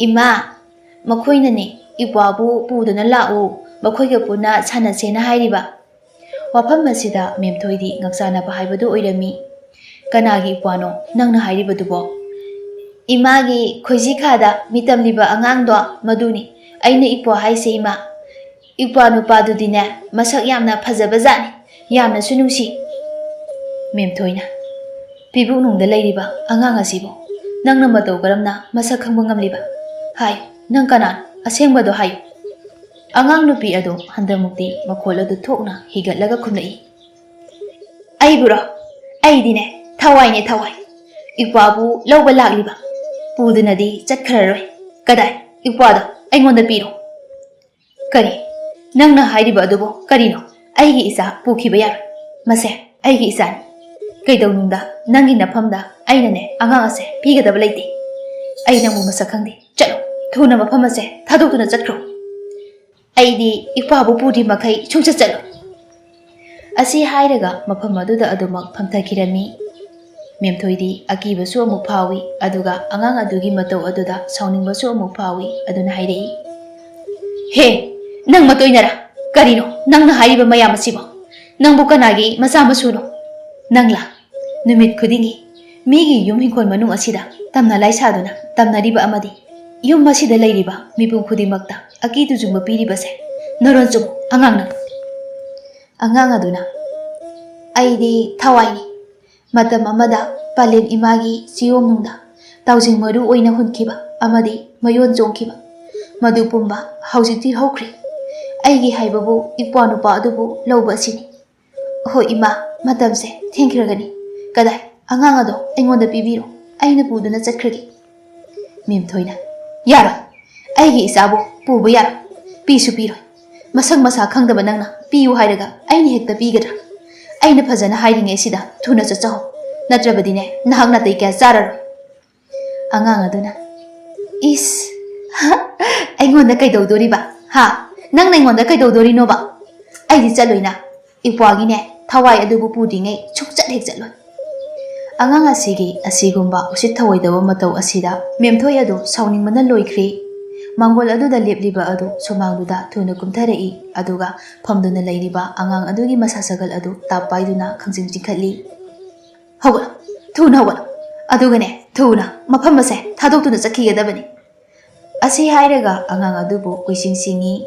"ꯏꯃꯥ, ꯃꯈꯣꯏꯅꯅꯦ, ꯏꯄ꯭ꯋꯥꯕꯨ ꯄꯨꯗꯨꯅ ꯂꯥꯛꯎ, ꯃꯈꯣꯏꯒ ꯄꯨꯟꯅ ꯁꯥꯟꯅꯁꯦꯅ ꯍꯥꯏꯔꯤꯕ꯫" ꯋꯥꯐꯝ ꯑꯁꯤꯗ ꯃꯦꯝꯊꯣꯏꯗꯤ ꯉꯛꯆꯥꯟꯅꯕ ꯍꯥꯏꯕꯗꯨ ꯑꯣꯏꯔꯝꯃꯤ꯫ "ꯀꯅꯥꯒꯤ ꯏꯄ꯭ꯋꯥꯅꯣ ꯅꯪꯅ ꯍꯥꯏꯔꯤꯕꯗꯨꯕꯣ?" "ꯏꯃꯥꯒꯤ ꯈꯣꯏꯖꯤ ꯈꯥꯗ ꯃꯤ ꯇꯝꯂꯤꯕ ꯑꯉꯥꯡꯗꯣ, ꯃꯗꯨꯅꯤ ꯑꯩꯅ ꯏꯄ꯭ꯋꯥ ꯍꯥꯏꯁꯦ ꯏꯃꯥ꯫ ꯏꯄ꯭ꯋꯥ ꯅꯨꯄꯥꯗꯨꯗꯤꯅꯦ, ꯃꯁꯛ ꯌꯥꯝꯅ ꯐꯖꯕ ꯖꯥꯠꯅꯤ, ꯌꯥꯝꯅꯁꯨ ꯅꯨꯡꯁꯤ꯫" ꯃꯦꯝꯊꯣꯏꯅ, "ꯄꯤꯕꯨꯛꯅꯨꯡꯗ ꯂꯩꯔꯤꯕ ꯑꯉꯥꯡ ꯑꯁꯤꯕꯨ ꯅꯪꯅ ꯃꯇꯧ ꯀꯔꯝꯅ ꯃꯁꯛ ꯈꯪꯕ ꯉꯝꯂꯤꯕ? ꯍꯥꯏ, ꯅꯪ ꯀꯅꯥꯅꯣ? ꯑꯁꯦꯡꯕꯗꯣ ꯍꯥꯏꯌꯨ꯫" ꯑꯉꯥꯡ ꯅꯨꯄꯤ ꯑꯗꯨ ꯍꯟꯗꯛꯃꯨꯛꯇꯤ ꯃꯈꯣꯜ ꯑꯗꯨ ꯊꯣꯛꯅ ꯍꯤꯒꯠꯂꯒ ꯈꯨꯝꯂꯛꯏ꯫ "ꯑꯩꯕꯨꯔꯣ? ꯑꯩꯗꯤꯅꯦ, ꯊꯋꯥꯏꯅꯦ, ꯊꯋꯥꯏ꯫ ꯏꯄ꯭ꯋꯥꯕꯨ ꯂꯧꯕ ꯂꯥꯛꯂꯤꯕ꯫ ꯄꯨꯗꯨꯅꯗꯤ ꯆꯠꯈ꯭ꯔꯔꯣꯏ꯫ ꯀꯗꯥꯏ? ꯏꯄ꯭ꯋꯥꯗꯣ ꯑꯩꯉꯣꯟꯗ ꯄꯤꯔꯣ꯫" "ꯀꯔꯤ? ꯅꯪꯅ ꯍꯥꯏꯔꯤꯕ ꯑꯗꯨꯕꯨ ꯀꯔꯤꯅꯣ? ꯑꯩꯒꯤ ꯏꯆꯥ ꯄꯨꯈꯤꯕ ꯌꯥꯔꯣꯏ꯫ ꯃꯁꯦ ꯑꯩꯒꯤ ꯏꯆꯥꯅꯤ꯫ ꯀꯩꯗꯧꯅꯨꯡꯗ ꯅꯪꯒꯤ ꯅꯐꯝꯗ ꯑꯩꯅꯅꯦ ꯑꯉꯥꯡ ꯑꯁꯦ ꯄꯤꯒꯗꯕ ꯂꯩꯇꯦ꯫ ꯑꯩ ꯅꯪꯕꯨ ꯃꯁꯛ ꯈꯪꯗꯦ꯫ ꯆꯠꯂꯣ, ꯊꯨꯅ ꯃꯐꯝ ꯑꯁꯦ ꯊꯥꯗꯣꯛꯇꯨꯅ ꯆꯠꯈ꯭ꯔꯣ꯫" "ꯑꯩꯗꯤ ꯏꯄ꯭ꯋꯥꯕꯨ ꯄꯨꯗ꯭ꯔꯤ ꯃꯈꯩ ꯁꯨꯡꯆꯠ ꯆꯠꯂꯣꯏ꯫" ꯑꯁꯤ ꯍꯥꯏꯔꯒ ꯃꯐꯝ ꯑꯗꯨꯗ ꯑꯗꯨꯃꯛ ꯐꯝꯊꯈꯤꯔꯝꯃꯤ꯫ ꯃꯦꯝꯊꯣꯏꯗꯤ ꯑꯀꯤꯕꯁꯨ ꯑꯃꯨꯛ ꯐꯥꯎꯏ, ꯑꯗꯨꯒ ꯑꯉꯥꯡ ꯑꯗꯨꯒꯤ ꯃꯇꯧ ꯑꯗꯨꯗ ꯁꯥꯎꯅꯤꯡꯕꯁꯨ ꯑꯃꯨꯛ ꯐꯥꯎꯏ꯫ ꯑꯗꯨꯅ ꯍꯥꯏꯔꯛꯏ, "ꯍꯦ, ꯅꯪ ꯃꯇꯣꯏꯅꯔꯥ? ꯀꯔꯤꯅꯣ ꯅꯪꯅ ꯍꯥꯏꯔꯤꯕ ꯃꯌꯥꯝ ꯑꯁꯤꯕꯣ? ꯅꯪꯕꯨ ꯀꯅꯥꯒꯤ ꯃꯆꯥ ꯃꯁꯨꯅꯣ? ꯅꯪꯂꯥ? ꯅꯨꯃꯤꯠ ꯈꯨꯗꯤꯡꯒꯤ ꯃꯤꯒꯤ ꯌꯨꯝ ꯍꯤꯡꯈꯣꯜ ꯃꯅꯨꯡ ꯑꯁꯤꯗ ꯇꯝꯅ ꯂꯥꯏ ꯁꯥꯗꯨꯅ ꯇꯝꯅꯔꯤꯕ ꯑꯃꯗꯤ ꯌꯨꯝ ꯑꯁꯤꯗ ꯂꯩꯔꯤꯕ ꯃꯤꯄꯨꯝ ꯈꯨꯗꯤꯡꯃꯛꯇ ꯑꯀꯤ ꯇꯨꯖꯨꯡꯕ ꯄꯤꯔꯤꯕꯁꯦ ꯅꯔꯣꯟ ꯆꯨꯝꯃꯨ, ꯑꯉꯥꯡ ꯅꯪ꯫" ꯑꯉꯥꯡ ꯑꯗꯨꯅ, "ꯑꯩꯗꯤ ꯊꯋꯥꯏꯅꯤ꯫ ꯃꯇꯝ ꯑꯃꯗ ꯄꯂꯦꯝ ꯏꯃꯥꯒꯤ ꯆꯤꯌꯣꯝꯅꯨꯡꯗ ꯇꯥꯎꯖꯤꯡ ꯃꯔꯨ ꯑꯣꯏꯅ ꯍꯨꯟꯈꯤꯕ ꯑꯃꯗꯤ ꯃꯌꯣꯟ ꯆꯣꯡꯈꯤꯕ꯫ ꯃꯗꯨ ꯄꯨꯝꯕ ꯍꯧꯖꯤꯛꯇꯤ ꯍꯧꯈ꯭ꯔꯦ꯫ ꯑꯩꯒꯤ ꯍꯥꯏꯕꯕꯨ ꯏꯄ꯭ꯋꯥ ꯅꯨꯄꯥ ꯑꯗꯨꯕꯨ ꯂꯧꯕ ꯑꯁꯤꯅꯤ꯫ ꯍꯣꯏ ꯏꯃꯥ, ꯃꯇꯝꯁꯦ ꯊꯦꯡꯈ꯭ꯔꯒꯅꯤ꯫ ꯀꯗꯥꯏ? ꯑꯉꯥꯡ ꯑꯗꯣ ꯑꯩꯉꯣꯟꯗ ꯄꯤꯕꯤꯔꯣ꯫ ꯑꯩꯅ ꯄꯨꯗꯨꯅ ꯆꯠꯈ꯭ꯔꯒꯦ꯫" ꯃꯦꯝꯊꯣꯏꯅ, "ꯌꯥꯔꯣꯏ꯫ ꯑꯩꯒꯤ ꯏꯆꯥꯕꯨ ꯄꯨꯕ ꯌꯥꯔꯣꯏ꯫ ꯄꯤꯁꯨ ꯄꯤꯔꯣꯏ꯫ ꯃꯁꯛ ꯃꯁꯥ ꯈꯪꯗꯕ ꯅꯪꯅ ꯄꯤꯌꯨ ꯍꯥꯏꯔꯒ ꯑꯩꯅ ꯍꯦꯛꯇ ꯄꯤꯒꯗ꯭ꯔꯥ? ꯑꯩꯅ ꯐꯖꯅ ꯍꯥꯏꯔꯤꯉꯩꯁꯤꯗ ꯊꯨꯅ ꯆꯠꯆꯍꯧ꯫ ꯅꯠꯇ꯭ꯔꯕꯗꯤꯅꯦ, ꯅꯍꯥꯛ ꯅꯥꯇꯩ ꯀꯌꯥ ꯆꯥꯔꯔꯣꯏ꯫" ꯑꯉꯥꯡ ꯑꯗꯨꯅ, "ꯏꯁ, ꯑꯩꯉꯣꯟꯗ ꯀꯩꯗꯧꯗꯣꯔꯤꯕ? ꯍꯥ? ꯅꯪꯅ ꯑꯩꯉꯣꯟꯗ ꯀꯩꯗꯧꯗꯣꯔꯤꯅꯣꯕ? ꯑꯩꯗꯤ ꯆꯠꯂꯣꯏꯅ꯫ ꯏꯄ꯭ꯋꯥꯒꯤꯅꯦ, ꯊꯋꯥꯏ ꯑꯗꯨꯕꯨ ꯄꯨꯗ꯭ꯔꯤꯉꯩ ꯁꯨꯡꯆꯠ ꯍꯦꯛ ꯆꯠꯂꯣꯏ꯫" ꯑꯉꯥꯡ ꯑꯁꯤꯒꯤ ꯑꯁꯤꯒꯨꯝꯕ ꯎꯁꯤꯠ ꯊꯑꯣꯏꯗꯕ ꯃꯇꯧ ꯑꯁꯤꯗ ꯃꯦꯝꯊꯣꯏ ꯑꯗꯨ ꯁꯥꯎꯅꯤꯡꯕꯅ ꯂꯣꯏꯈ꯭ꯔꯦ꯫ ꯃꯥꯡꯒꯣꯜ ꯑꯗꯨꯗ ꯂꯦꯞꯂꯤꯕ ꯑꯗꯨ ꯁꯨꯃꯥꯡꯗꯨꯗ ꯊꯨꯅ ꯀꯨꯝꯊꯔꯛꯏ, ꯑꯗꯨꯒ ꯐꯝꯗꯨꯅ ꯂꯩꯔꯤꯕ ꯑꯉꯥꯡ ꯑꯗꯨꯒꯤ ꯃꯁꯥ ꯁꯒꯜ ꯑꯗꯨ ꯇꯥꯞ ꯄꯥꯏꯗꯨꯅ ꯈꯪꯆꯤꯡ ꯆꯤꯡꯈꯠꯂꯤ꯫ "ꯍꯧꯒꯠꯂꯣ, ꯊꯨꯅ ꯍꯧꯒꯠꯂꯣ꯫ ꯑꯗꯨꯒꯅꯦ, ꯊꯨꯅ ꯃꯐꯝ ꯑꯁꯦ ꯊꯥꯗꯣꯛꯇꯨꯅ ꯆꯠꯈꯤꯒꯗꯕꯅꯤ꯫" ꯑꯁꯤ ꯍꯥꯏꯔꯒ ꯑꯉꯥꯡ ꯑꯗꯨꯕꯨ ꯀꯣꯏꯆꯤꯡ ꯆꯤꯡꯏ꯫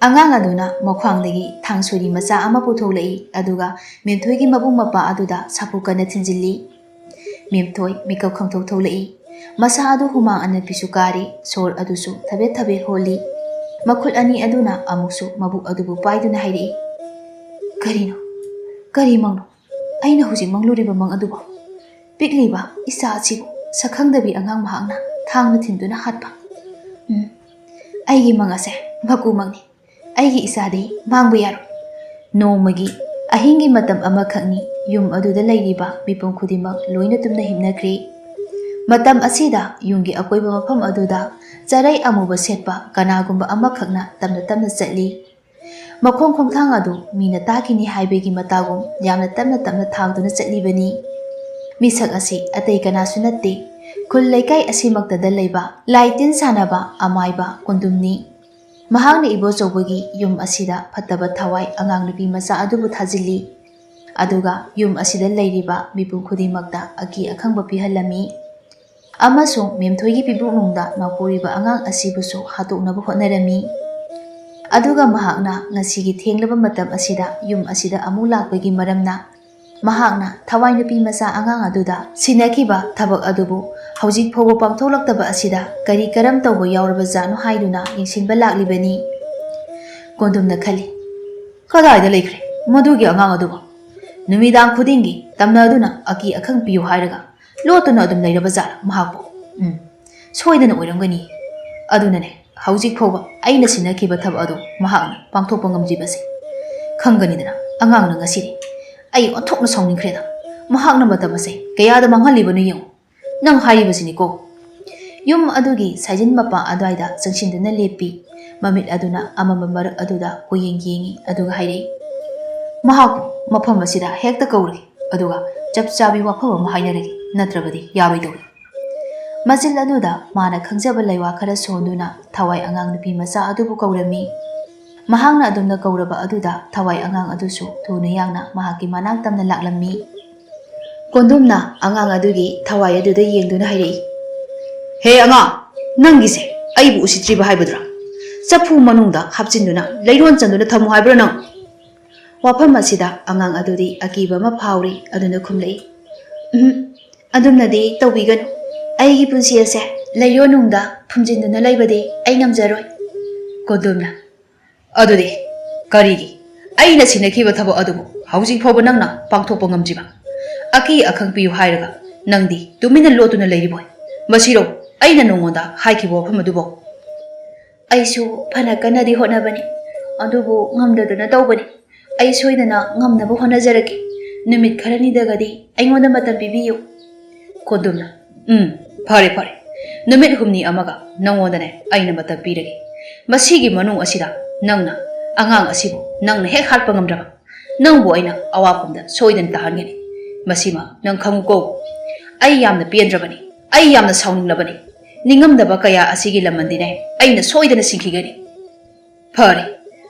ꯑꯉꯥꯡ ꯑꯗꯨꯅ ꯃꯈ꯭ꯋꯥꯡꯗꯒꯤ ꯊꯥꯡ ꯁꯣꯔꯤ ꯃꯆꯥ ꯑꯃ ꯄꯨꯊꯣꯛꯂꯛꯏ, ꯑꯗꯨꯒ ꯃꯦꯝꯊꯣꯏꯒꯤ ꯃꯕꯨꯛ ꯃꯄꯥ ꯑꯗꯨꯗ ꯁꯥꯐꯨ ꯀꯟꯅ ꯊꯤꯟꯖꯤꯜꯂꯤ꯫ ꯃꯦꯝꯊꯣꯏ ꯃꯤꯀꯞ ꯈꯪꯊꯣꯛ ꯊꯣꯛꯂꯛꯏ꯫ ꯃꯁꯥ ꯑꯗꯨ ꯍꯨꯃꯥꯡ ꯑꯅꯞꯄꯤꯁꯨ ꯀꯥꯔꯤ, ꯁꯣꯔ ꯑꯗꯨꯁꯨ ꯊꯕꯦꯠ ꯊꯕꯦꯠ ꯍꯣꯜꯂꯤ꯫ ꯃꯈꯨꯠ ꯑꯅꯤ ꯑꯗꯨꯅ ꯑꯃꯨꯛꯁꯨ ꯃꯕꯨꯛ ꯑꯗꯨꯕꯨ ꯄꯥꯏꯗꯨꯅ ꯍꯥꯏꯔꯛꯏ, "ꯀꯔꯤꯅꯣ? ꯀꯔꯤ ꯃꯪꯅꯣ? ꯑꯩꯅ ꯍꯧꯖꯤꯛ ꯃꯪꯂꯨꯔꯤꯕ ꯃꯪ ꯑꯗꯨꯕꯨ? ꯄꯤꯛꯂꯤꯕ ꯏꯆꯥ ꯑꯁꯤꯕꯨ ꯁꯛꯈꯪꯗꯕꯤ ꯑꯉꯥꯡ ꯃꯍꯥꯛꯅ ꯊꯥꯡꯅ ꯊꯤꯟꯗꯨꯅ ꯍꯥꯠꯄ꯫ ꯎꯝ, ꯑꯩꯒꯤ ꯃꯪ ꯑꯁꯦ ꯃꯀꯨ ꯃꯪꯅꯤ꯫ ꯑꯩꯒꯤ ꯏꯆꯥꯗꯤ ꯃꯥꯡꯕ ꯌꯥꯔꯣꯏ꯫" ꯅꯣꯡꯃꯒꯤ ꯑꯍꯤꯡꯒꯤ ꯃꯇꯝ ꯑꯃꯈꯛꯅꯤ꯫ ꯌꯨꯝ ꯑꯗꯨꯗ ꯂꯩꯔꯤꯕ ꯃꯤꯄꯨꯝ ꯈꯨꯗꯤꯡꯃꯛ ꯂꯣꯏꯅ ꯇꯨꯝꯅ ꯍꯤꯞꯅꯈ꯭ꯔꯦ꯫ ꯃꯇꯝ ꯑꯁꯤꯗ ꯌꯨꯝꯒꯤ ꯑꯀꯣꯏꯕ ꯃꯐꯝ ꯑꯗꯨꯗ ꯆꯔꯩ ꯑꯃꯨꯕ ꯁꯦꯠꯄ ꯀꯅꯥꯒꯨꯝꯕ ꯑꯃꯈꯛꯅ ꯇꯞꯅ ꯇꯞꯅ ꯆꯠꯂꯤ꯫ ꯃꯈꯣꯡ ꯈꯣꯡꯊꯥꯡ ꯑꯗꯨ ꯃꯤꯅ ꯇꯥꯈꯤꯅꯤ ꯍꯥꯏꯕꯒꯤ ꯃꯇꯥꯒꯨꯝ ꯌꯥꯝꯅ ꯇꯞꯅ ꯇꯞꯅ ꯊꯥꯡꯗꯨꯅ ꯆꯠꯂꯤꯕꯅꯤ꯫ ꯃꯤꯁꯛ ꯑꯁꯤ ꯑꯇꯩ ꯀꯅꯥꯁꯨ ꯅꯠꯇꯦ, ꯈꯨꯜ ꯂꯩꯀꯥꯏ ꯑꯁꯤꯃꯛꯇꯗ ꯂꯩꯕ ꯂꯥꯏ ꯇꯤꯟ ꯁꯥꯟꯅꯕ ꯑꯃꯥꯏꯕ ꯀꯨꯟꯗꯨꯝꯅꯤ꯫ ꯃꯍꯥꯛꯅ ꯏꯕꯣꯆꯧꯕꯒꯤ ꯌꯨꯝ ꯑꯁꯤꯗ ꯐꯠꯇꯕ ꯊꯋꯥꯏ ꯑꯉꯥꯡ ꯅꯨꯄꯤ ꯃꯆꯥ ꯑꯗꯨꯕꯨ ꯊꯥꯖꯤꯜꯂꯤ꯫ ꯑꯗꯨꯒ ꯌꯨꯝ ꯑꯁꯤꯗ ꯂꯩꯔꯤꯕ ꯃꯤꯄꯨꯝ ꯈꯨꯗꯤꯡꯃꯛꯇ ꯑꯀꯤ ꯑꯈꯪꯕ ꯄꯤꯍꯜꯂꯝꯃꯤ꯫ ꯑꯃꯁꯨꯡ ꯃꯦꯝꯊꯣꯏꯒꯤ ꯄꯤꯕꯨꯛꯅꯨꯡꯗ ꯅꯥꯎꯄꯣꯔꯤꯕ ꯑꯉꯥꯡ ꯑꯁꯤꯕꯨꯁꯨ ꯍꯥꯠꯇꯣꯛꯅꯕ ꯍꯣꯠꯅꯔꯝꯃꯤ꯫ ꯑꯗꯨꯒ ꯃꯍꯥꯛꯅ ꯉꯁꯤꯒꯤ ꯊꯦꯡꯂꯕ ꯃꯇꯝ ꯑꯁꯤꯗ ꯌꯨꯝ ꯑꯁꯤꯗ ꯑꯃꯨꯛ ꯂꯥꯛꯄꯒꯤ ꯃꯔꯝꯅ, ꯃꯍꯥꯛꯅ ꯊꯋꯥꯏ ꯅꯨꯄꯤ ꯃꯆꯥ ꯑꯉꯥꯡ ꯑꯗꯨꯗ ꯁꯤꯟꯅꯈꯤꯕ ꯊꯕꯛ ꯑꯗꯨꯕꯨ ꯍꯧꯖꯤꯛ ꯐꯥꯎꯕ ꯄꯥꯡꯊꯣꯛꯂꯛꯇꯕ ꯑꯁꯤꯗ ꯀꯔꯤ ꯀꯔꯝ ꯇꯧꯕ ꯌꯥꯎꯔꯕꯖꯥꯠꯅꯣ ꯍꯥꯏꯗꯨꯅ ꯌꯦꯡꯁꯤꯟꯕ ꯂꯥꯛꯂꯤꯕꯅꯤ꯫ ꯀꯣꯟꯗꯨꯝꯅ ꯈꯜꯂꯤ, "ꯀꯗꯥꯏꯗ ꯂꯩꯈ꯭ꯔꯦ ꯃꯗꯨꯒꯤ ꯑꯉꯥꯡ ꯑꯗꯨꯕꯨ? ꯅꯨꯃꯤꯗꯥꯡ ꯈꯨꯗꯤꯡꯒꯤ ꯇꯝꯅꯗꯨꯅ ꯑꯀꯤ ꯑꯈꯪ ꯄꯤꯌꯨ ꯍꯥꯏꯔꯒ ꯂꯣꯠꯇꯨꯅ ꯑꯗꯨꯝ ꯂꯩꯔꯕ ꯖꯥꯠꯂ ꯃꯍꯥꯛꯄꯨ? ꯎꯝ, ꯁꯣꯏꯗꯅ ꯑꯣꯏꯔꯝꯒꯅꯤ꯫ ꯑꯗꯨꯅꯅꯦ, ꯍꯧꯖꯤꯛ ꯐꯥꯎꯕ ꯑꯩꯅ ꯁꯤꯟꯅꯈꯤꯕ ꯊꯕꯛ ꯑꯗꯨ ꯃꯍꯥꯛꯅ ꯄꯥꯡꯊꯣꯛꯄ ꯉꯝꯗ꯭ꯔꯤꯕꯁꯦ꯫ ꯈꯪꯒꯅꯤꯗꯅ, ꯑꯉꯥꯡꯅ ꯉꯁꯤꯗꯤ꯫ ꯑꯩ ꯑꯣꯟꯊꯣꯛꯅ ꯁꯥꯎꯅꯤꯡꯈ꯭ꯔꯦꯗ꯫ ꯃꯍꯥꯛꯅ ꯃꯇꯝ ꯑꯁꯦ ꯀꯌꯥꯗ ꯃꯥꯡꯍꯜꯂꯤꯕꯅꯣ ꯌꯦꯡꯉꯨ꯫ ꯅꯪ ꯍꯥꯏꯔꯤꯕꯁꯤꯅꯤꯀꯣ꯫" ꯌꯨꯝ ꯑꯗꯨꯒꯤ ꯁꯥꯏꯖꯤꯟ ꯃꯄꯥ ꯑꯗꯨꯋꯥꯏꯗ ꯆꯪꯁꯤꯟꯗꯨꯅ ꯂꯦꯞꯄꯤ꯫ ꯃꯃꯤꯠ ꯑꯗꯨꯅ ꯑꯃꯝꯕ ꯃꯔꯛ ꯑꯗꯨꯗ ꯀꯣꯌꯦꯡ ꯌꯦꯡꯉꯤ, ꯑꯗꯨꯒ ꯍꯥꯏꯔꯛꯏ, "ꯃꯍꯥꯛꯄꯨ ꯃꯐꯝ ꯑꯁꯤꯗ ꯍꯦꯛꯇ ꯀꯧꯔꯒꯦ, ꯑꯗꯨꯒ ꯆꯞ ꯆꯥꯕꯤ ꯋꯥꯐꯝ ꯑꯃ ꯍꯥꯏꯅꯔꯒꯦ, ꯅꯠꯇ꯭ꯔꯕꯗꯤ ꯌꯥꯔꯣꯏꯗꯧꯔꯤ꯫" ꯃꯆꯤꯜ ꯑꯗꯨꯗ ꯃꯥꯅ ꯈꯪꯖꯕ ꯂꯩꯋꯥ ꯈꯔ ꯁꯣꯟꯗꯨꯅ ꯊꯋꯥꯏ ꯑꯉꯥꯡ ꯅꯨꯄꯤ ꯃꯆꯥ ꯑꯗꯨꯕꯨ ꯀꯧꯔꯝꯃꯤ꯫ ꯃꯍꯥꯛꯅ ꯑꯗꯨꯝꯅ ꯀꯧꯔꯕ ꯑꯗꯨꯗ ꯊꯋꯥꯏ ꯑꯉꯥꯡ ꯑꯗꯨꯁꯨ ꯊꯨꯅ ꯌꯥꯡꯅ ꯃꯍꯥꯛꯀꯤ ꯃꯅꯥꯛ ꯇꯝꯅ ꯂꯥꯛꯂꯝꯃꯤ꯫ ꯀꯣꯟꯗꯨꯝꯅ ꯑꯉꯥꯡ ꯑꯗꯨꯒꯤ ꯊꯋꯥꯏ ꯑꯗꯨꯗ ꯌꯦꯡꯗꯨꯅ ꯍꯥꯏꯔꯛꯏ, "ꯍꯦ ꯑꯉꯥꯡ, ꯅꯪꯒꯤꯁꯦ ꯑꯩꯕꯨ ꯎꯁꯤꯠꯇ꯭ꯔꯤꯕ ꯍꯥꯏꯕꯗꯨꯔꯥ? ꯆꯐꯨ ꯃꯅꯨꯡꯗ ꯍꯥꯞꯆꯤꯟꯗꯨꯅ ꯂꯩꯔꯣꯟ ꯆꯟꯗꯨꯅ ꯊꯝꯃꯨ ꯍꯥꯏꯕ꯭ꯔꯥ ꯅꯪ?" ꯋꯥꯐꯝ ꯑꯁꯤꯗ ꯑꯉꯥꯡ ꯑꯗꯨꯗꯤ ꯑꯀꯤꯕ ꯑꯃ ꯐꯥꯎꯔꯤ꯫ ꯑꯗꯨꯅ ꯈꯨꯝꯂꯛꯏ, "ꯎꯝ, ꯑꯗꯨꯝꯅꯗꯤ ꯇꯧꯕꯤꯒꯅꯨ꯫ ꯑꯩꯒꯤ ꯄꯨꯟꯁꯤ ꯑꯁꯦ ꯂꯩꯔꯣꯟꯅꯨꯡꯗ ꯐꯨꯝꯖꯤꯟꯗꯨꯅ ꯂꯩꯕꯗꯤ ꯑꯩ ꯉꯝꯖꯔꯣꯏ꯫" ꯀꯣꯗꯨꯝꯅ, "ꯑꯗꯨꯗꯤ ꯀꯔꯤꯒꯤ ꯑꯩꯅ ꯁꯤꯟꯅꯈꯤꯕ ꯊꯕꯛ ꯑꯗꯨꯕꯨ ꯍꯧꯖꯤꯛ ꯐꯥꯎꯕ ꯅꯪꯅ ꯄꯥꯡꯊꯣꯛꯄ ꯉꯝꯗ꯭ꯔꯤꯕ? ꯑꯀꯤ ꯑꯈꯪ ꯄꯤꯌꯨ ꯍꯥꯏꯔꯒ ꯅꯪꯗꯤ ꯇꯨꯃꯤꯟꯅ ꯂꯣꯠꯇꯨꯅ ꯂꯩꯔꯤꯕꯣꯏ꯫ ꯃꯁꯤꯔꯣ ꯑꯩꯅ ꯅꯉꯣꯟꯗ ꯍꯥꯏꯈꯤꯕ ꯋꯥꯐꯝ ꯑꯗꯨꯕꯣ?" "ꯑꯩꯁꯨ ꯐꯅ ꯀꯟꯅꯗꯤ ꯍꯣꯠꯅꯕꯅꯤ, ꯑꯗꯨꯕꯨ ꯉꯝꯗꯗꯅ ꯇꯧꯕꯅꯤ꯫ ꯑꯩ ꯁꯣꯏꯗꯅ ꯉꯝꯅꯕ ꯍꯣꯠꯅꯖꯔꯛꯀꯦ꯫ ꯅꯨꯃꯤꯠ ꯈꯔꯅꯤꯗꯒꯗꯤ ꯑꯩꯉꯣꯟꯗ ꯃꯇꯝ ꯄꯤꯕꯤꯌꯨ꯫" ꯀꯣꯗꯨꯝꯅ, "ꯎꯝ, ꯐꯔꯦ, ꯐꯔꯦ꯫ ꯅꯨꯃꯤꯠ ꯍꯨꯝꯅꯤ ꯑꯃꯒ ꯅꯉꯣꯟꯗꯅꯦ ꯑꯩꯅ ꯃꯇꯝ ꯄꯤꯔꯒꯦ꯫ ꯃꯁꯤꯒꯤ ꯃꯅꯨꯡ ꯑꯁꯤꯗ ꯅꯪꯅ ꯑꯉꯥꯡ ꯑꯁꯤꯕꯨ ꯅꯪꯅ ꯍꯦꯛ ꯍꯥꯠꯄ ꯉꯝꯗ꯭ꯔꯕ, ꯅꯪꯕꯨ ꯑꯩꯅ ꯑꯋꯥꯐꯝꯗ ꯁꯣꯏꯗꯅ ꯇꯥꯍꯟꯒꯅꯤ꯫ ꯃꯁꯤꯃ ꯅꯪ ꯈꯪꯉꯨꯀꯣ꯫ ꯑꯩ ꯌꯥꯝꯅ ꯄꯦꯟꯗ꯭ꯔꯕꯅꯤ, ꯑꯩ ꯌꯥꯝꯅ ꯁꯥꯎꯅꯤꯡꯂꯕꯅꯤ꯫ ꯅꯤꯡꯉꯝꯗꯕ ꯀꯌꯥ ꯑꯁꯤꯒꯤ ꯂꯃꯟꯗꯤꯅꯦ ꯑꯩꯅ ꯁꯣꯏꯗꯅ ꯁꯤꯡꯈꯤꯒꯅꯤ꯫" "ꯐꯔꯦ,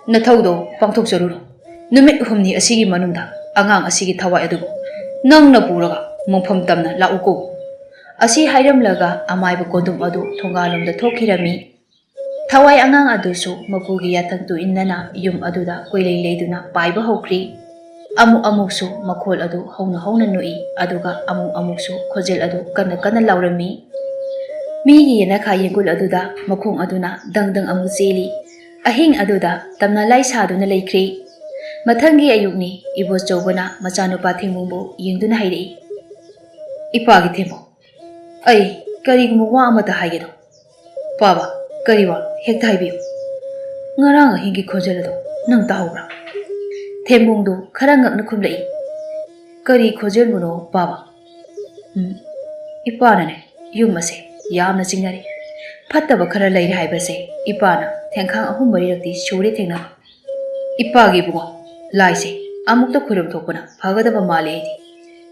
ꯅꯊꯧꯗꯣ ꯄꯥꯡꯊꯣꯛꯆꯔꯨꯔꯣ꯫ ꯅꯨꯃꯤꯠ ꯍꯨꯝꯅꯤ ꯑꯁꯤꯒꯤ ꯃꯅꯨꯡꯗ ꯑꯉꯥꯡ ꯑꯁꯤꯒꯤ ꯊꯋꯥꯏ ꯑꯗꯨꯕꯨ ꯅꯪꯅ ꯄꯨꯔꯒ ꯃꯐꯝ ꯇꯝꯅ ꯂꯥꯛꯎꯀꯣ꯫" ꯑꯁꯤ ꯍꯥꯏꯔꯝꯂꯒ ꯑꯃꯥꯏꯕ ꯀꯣꯗꯨꯝ ꯑꯗꯨ ꯊꯣꯡꯒꯥꯜꯂꯣꯝꯗ ꯊꯣꯛꯈꯤꯔꯝꯃꯤ꯫ ꯊꯋꯥꯏ ꯑꯉꯥꯡ ꯑꯗꯨꯁꯨ ꯃꯄꯨꯒꯤ ꯌꯥꯊꯪ ꯇꯨ ꯏꯟꯅꯅ ꯌꯨꯝ ꯑꯗꯨꯗ ꯀꯣꯏꯂꯩ ꯂꯩꯗꯨꯅ ꯄꯥꯏꯕ ꯍꯧꯈ꯭ꯔꯤ꯫ ꯑꯃꯨꯛ ꯑꯃꯨꯛꯁꯨ ꯃꯈꯣꯜ ꯑꯗꯨ ꯍꯧꯅ ꯍꯧꯅ ꯅꯣꯛꯏ, ꯑꯗꯨꯒ ꯑꯃꯨꯛ ꯑꯃꯨꯛꯁꯨ ꯈꯣꯟꯖꯦꯜ ꯑꯗꯨ ꯀꯟꯅ ꯀꯟꯅ ꯂꯥꯎꯔꯝꯃꯤ꯫ ꯃꯤꯒꯤ ꯌꯦꯅꯈꯥ ꯌꯦꯡꯒꯣꯜ ꯑꯗꯨꯗ ꯃꯈꯣꯡ ꯑꯗꯨꯅ ꯗꯪ ꯗꯪ ꯑꯃꯨꯛ ꯆꯦꯜꯂꯤ꯫ ꯑꯍꯤꯡ ꯑꯗꯨꯗ ꯇꯝꯅ ꯂꯥꯏ ꯁꯥꯗꯨꯅ ꯂꯩꯈ꯭ꯔꯤ꯫ ꯃꯊꯪꯒꯤ ꯑꯌꯨꯛꯅꯤ, ꯏꯕꯣꯆꯧꯕꯅ ꯃꯆꯥꯅꯨꯄꯥ ꯊꯦꯡꯕꯨꯡꯕꯨ ꯌꯦꯡꯗꯨꯅ ꯍꯥꯏꯔꯛꯏ, "ꯏꯄꯥꯒꯤ ꯊꯦꯡꯕꯨꯡ, ꯑꯩ ꯀꯔꯤꯒꯨꯝꯕ ꯋꯥ ꯑꯃꯇ ꯍꯥꯏꯒꯦ ꯇꯧ꯫" "ꯄꯥꯕ, ꯀꯔꯤ ꯋꯥ? ꯍꯦꯛꯇ ꯍꯥꯏꯕꯤꯌꯨ꯫" "ꯉꯔꯥꯡ ꯑꯍꯤꯡꯒꯤ ꯈꯣꯟꯖꯦꯜ ꯑꯗꯣ ꯅꯪ ꯇꯥꯍꯧꯕ꯭ꯔꯥ?" ꯊꯦꯝꯕꯨꯡꯗꯨ ꯈꯔ ꯉꯛꯅ ꯈꯨꯝꯂꯛꯏ꯫ "ꯀꯔꯤ ꯈꯣꯟꯖꯦꯜꯕꯨꯅꯣ, ꯄꯥꯕ?" "ꯎꯝ, ꯏꯄꯥꯅꯅꯦ, ꯌꯨꯝ ꯑꯁꯦ ꯌꯥꯝꯅ ꯆꯤꯡꯅꯔꯦ꯫ ꯐꯠꯇꯕ ꯈꯔ ꯂꯩꯔꯦ ꯍꯥꯏꯕꯁꯦ ꯏꯄꯥꯅ ꯊꯦꯡꯈꯥꯡ ꯑꯍꯨꯝ ꯃꯔꯤꯔꯛꯇꯤ ꯁꯨꯔꯦ ꯊꯦꯡꯅꯕ꯫ ꯏꯄꯥꯒꯤ ꯏꯕꯨꯡꯉꯣ, ꯂꯥꯏꯁꯦ ꯑꯃꯨꯛꯇ ꯈꯨꯔꯨꯝ ꯊꯣꯛꯄꯅ ꯐꯒꯗꯕ ꯃꯥꯜꯂꯦ ꯑꯩꯗꯤ꯫"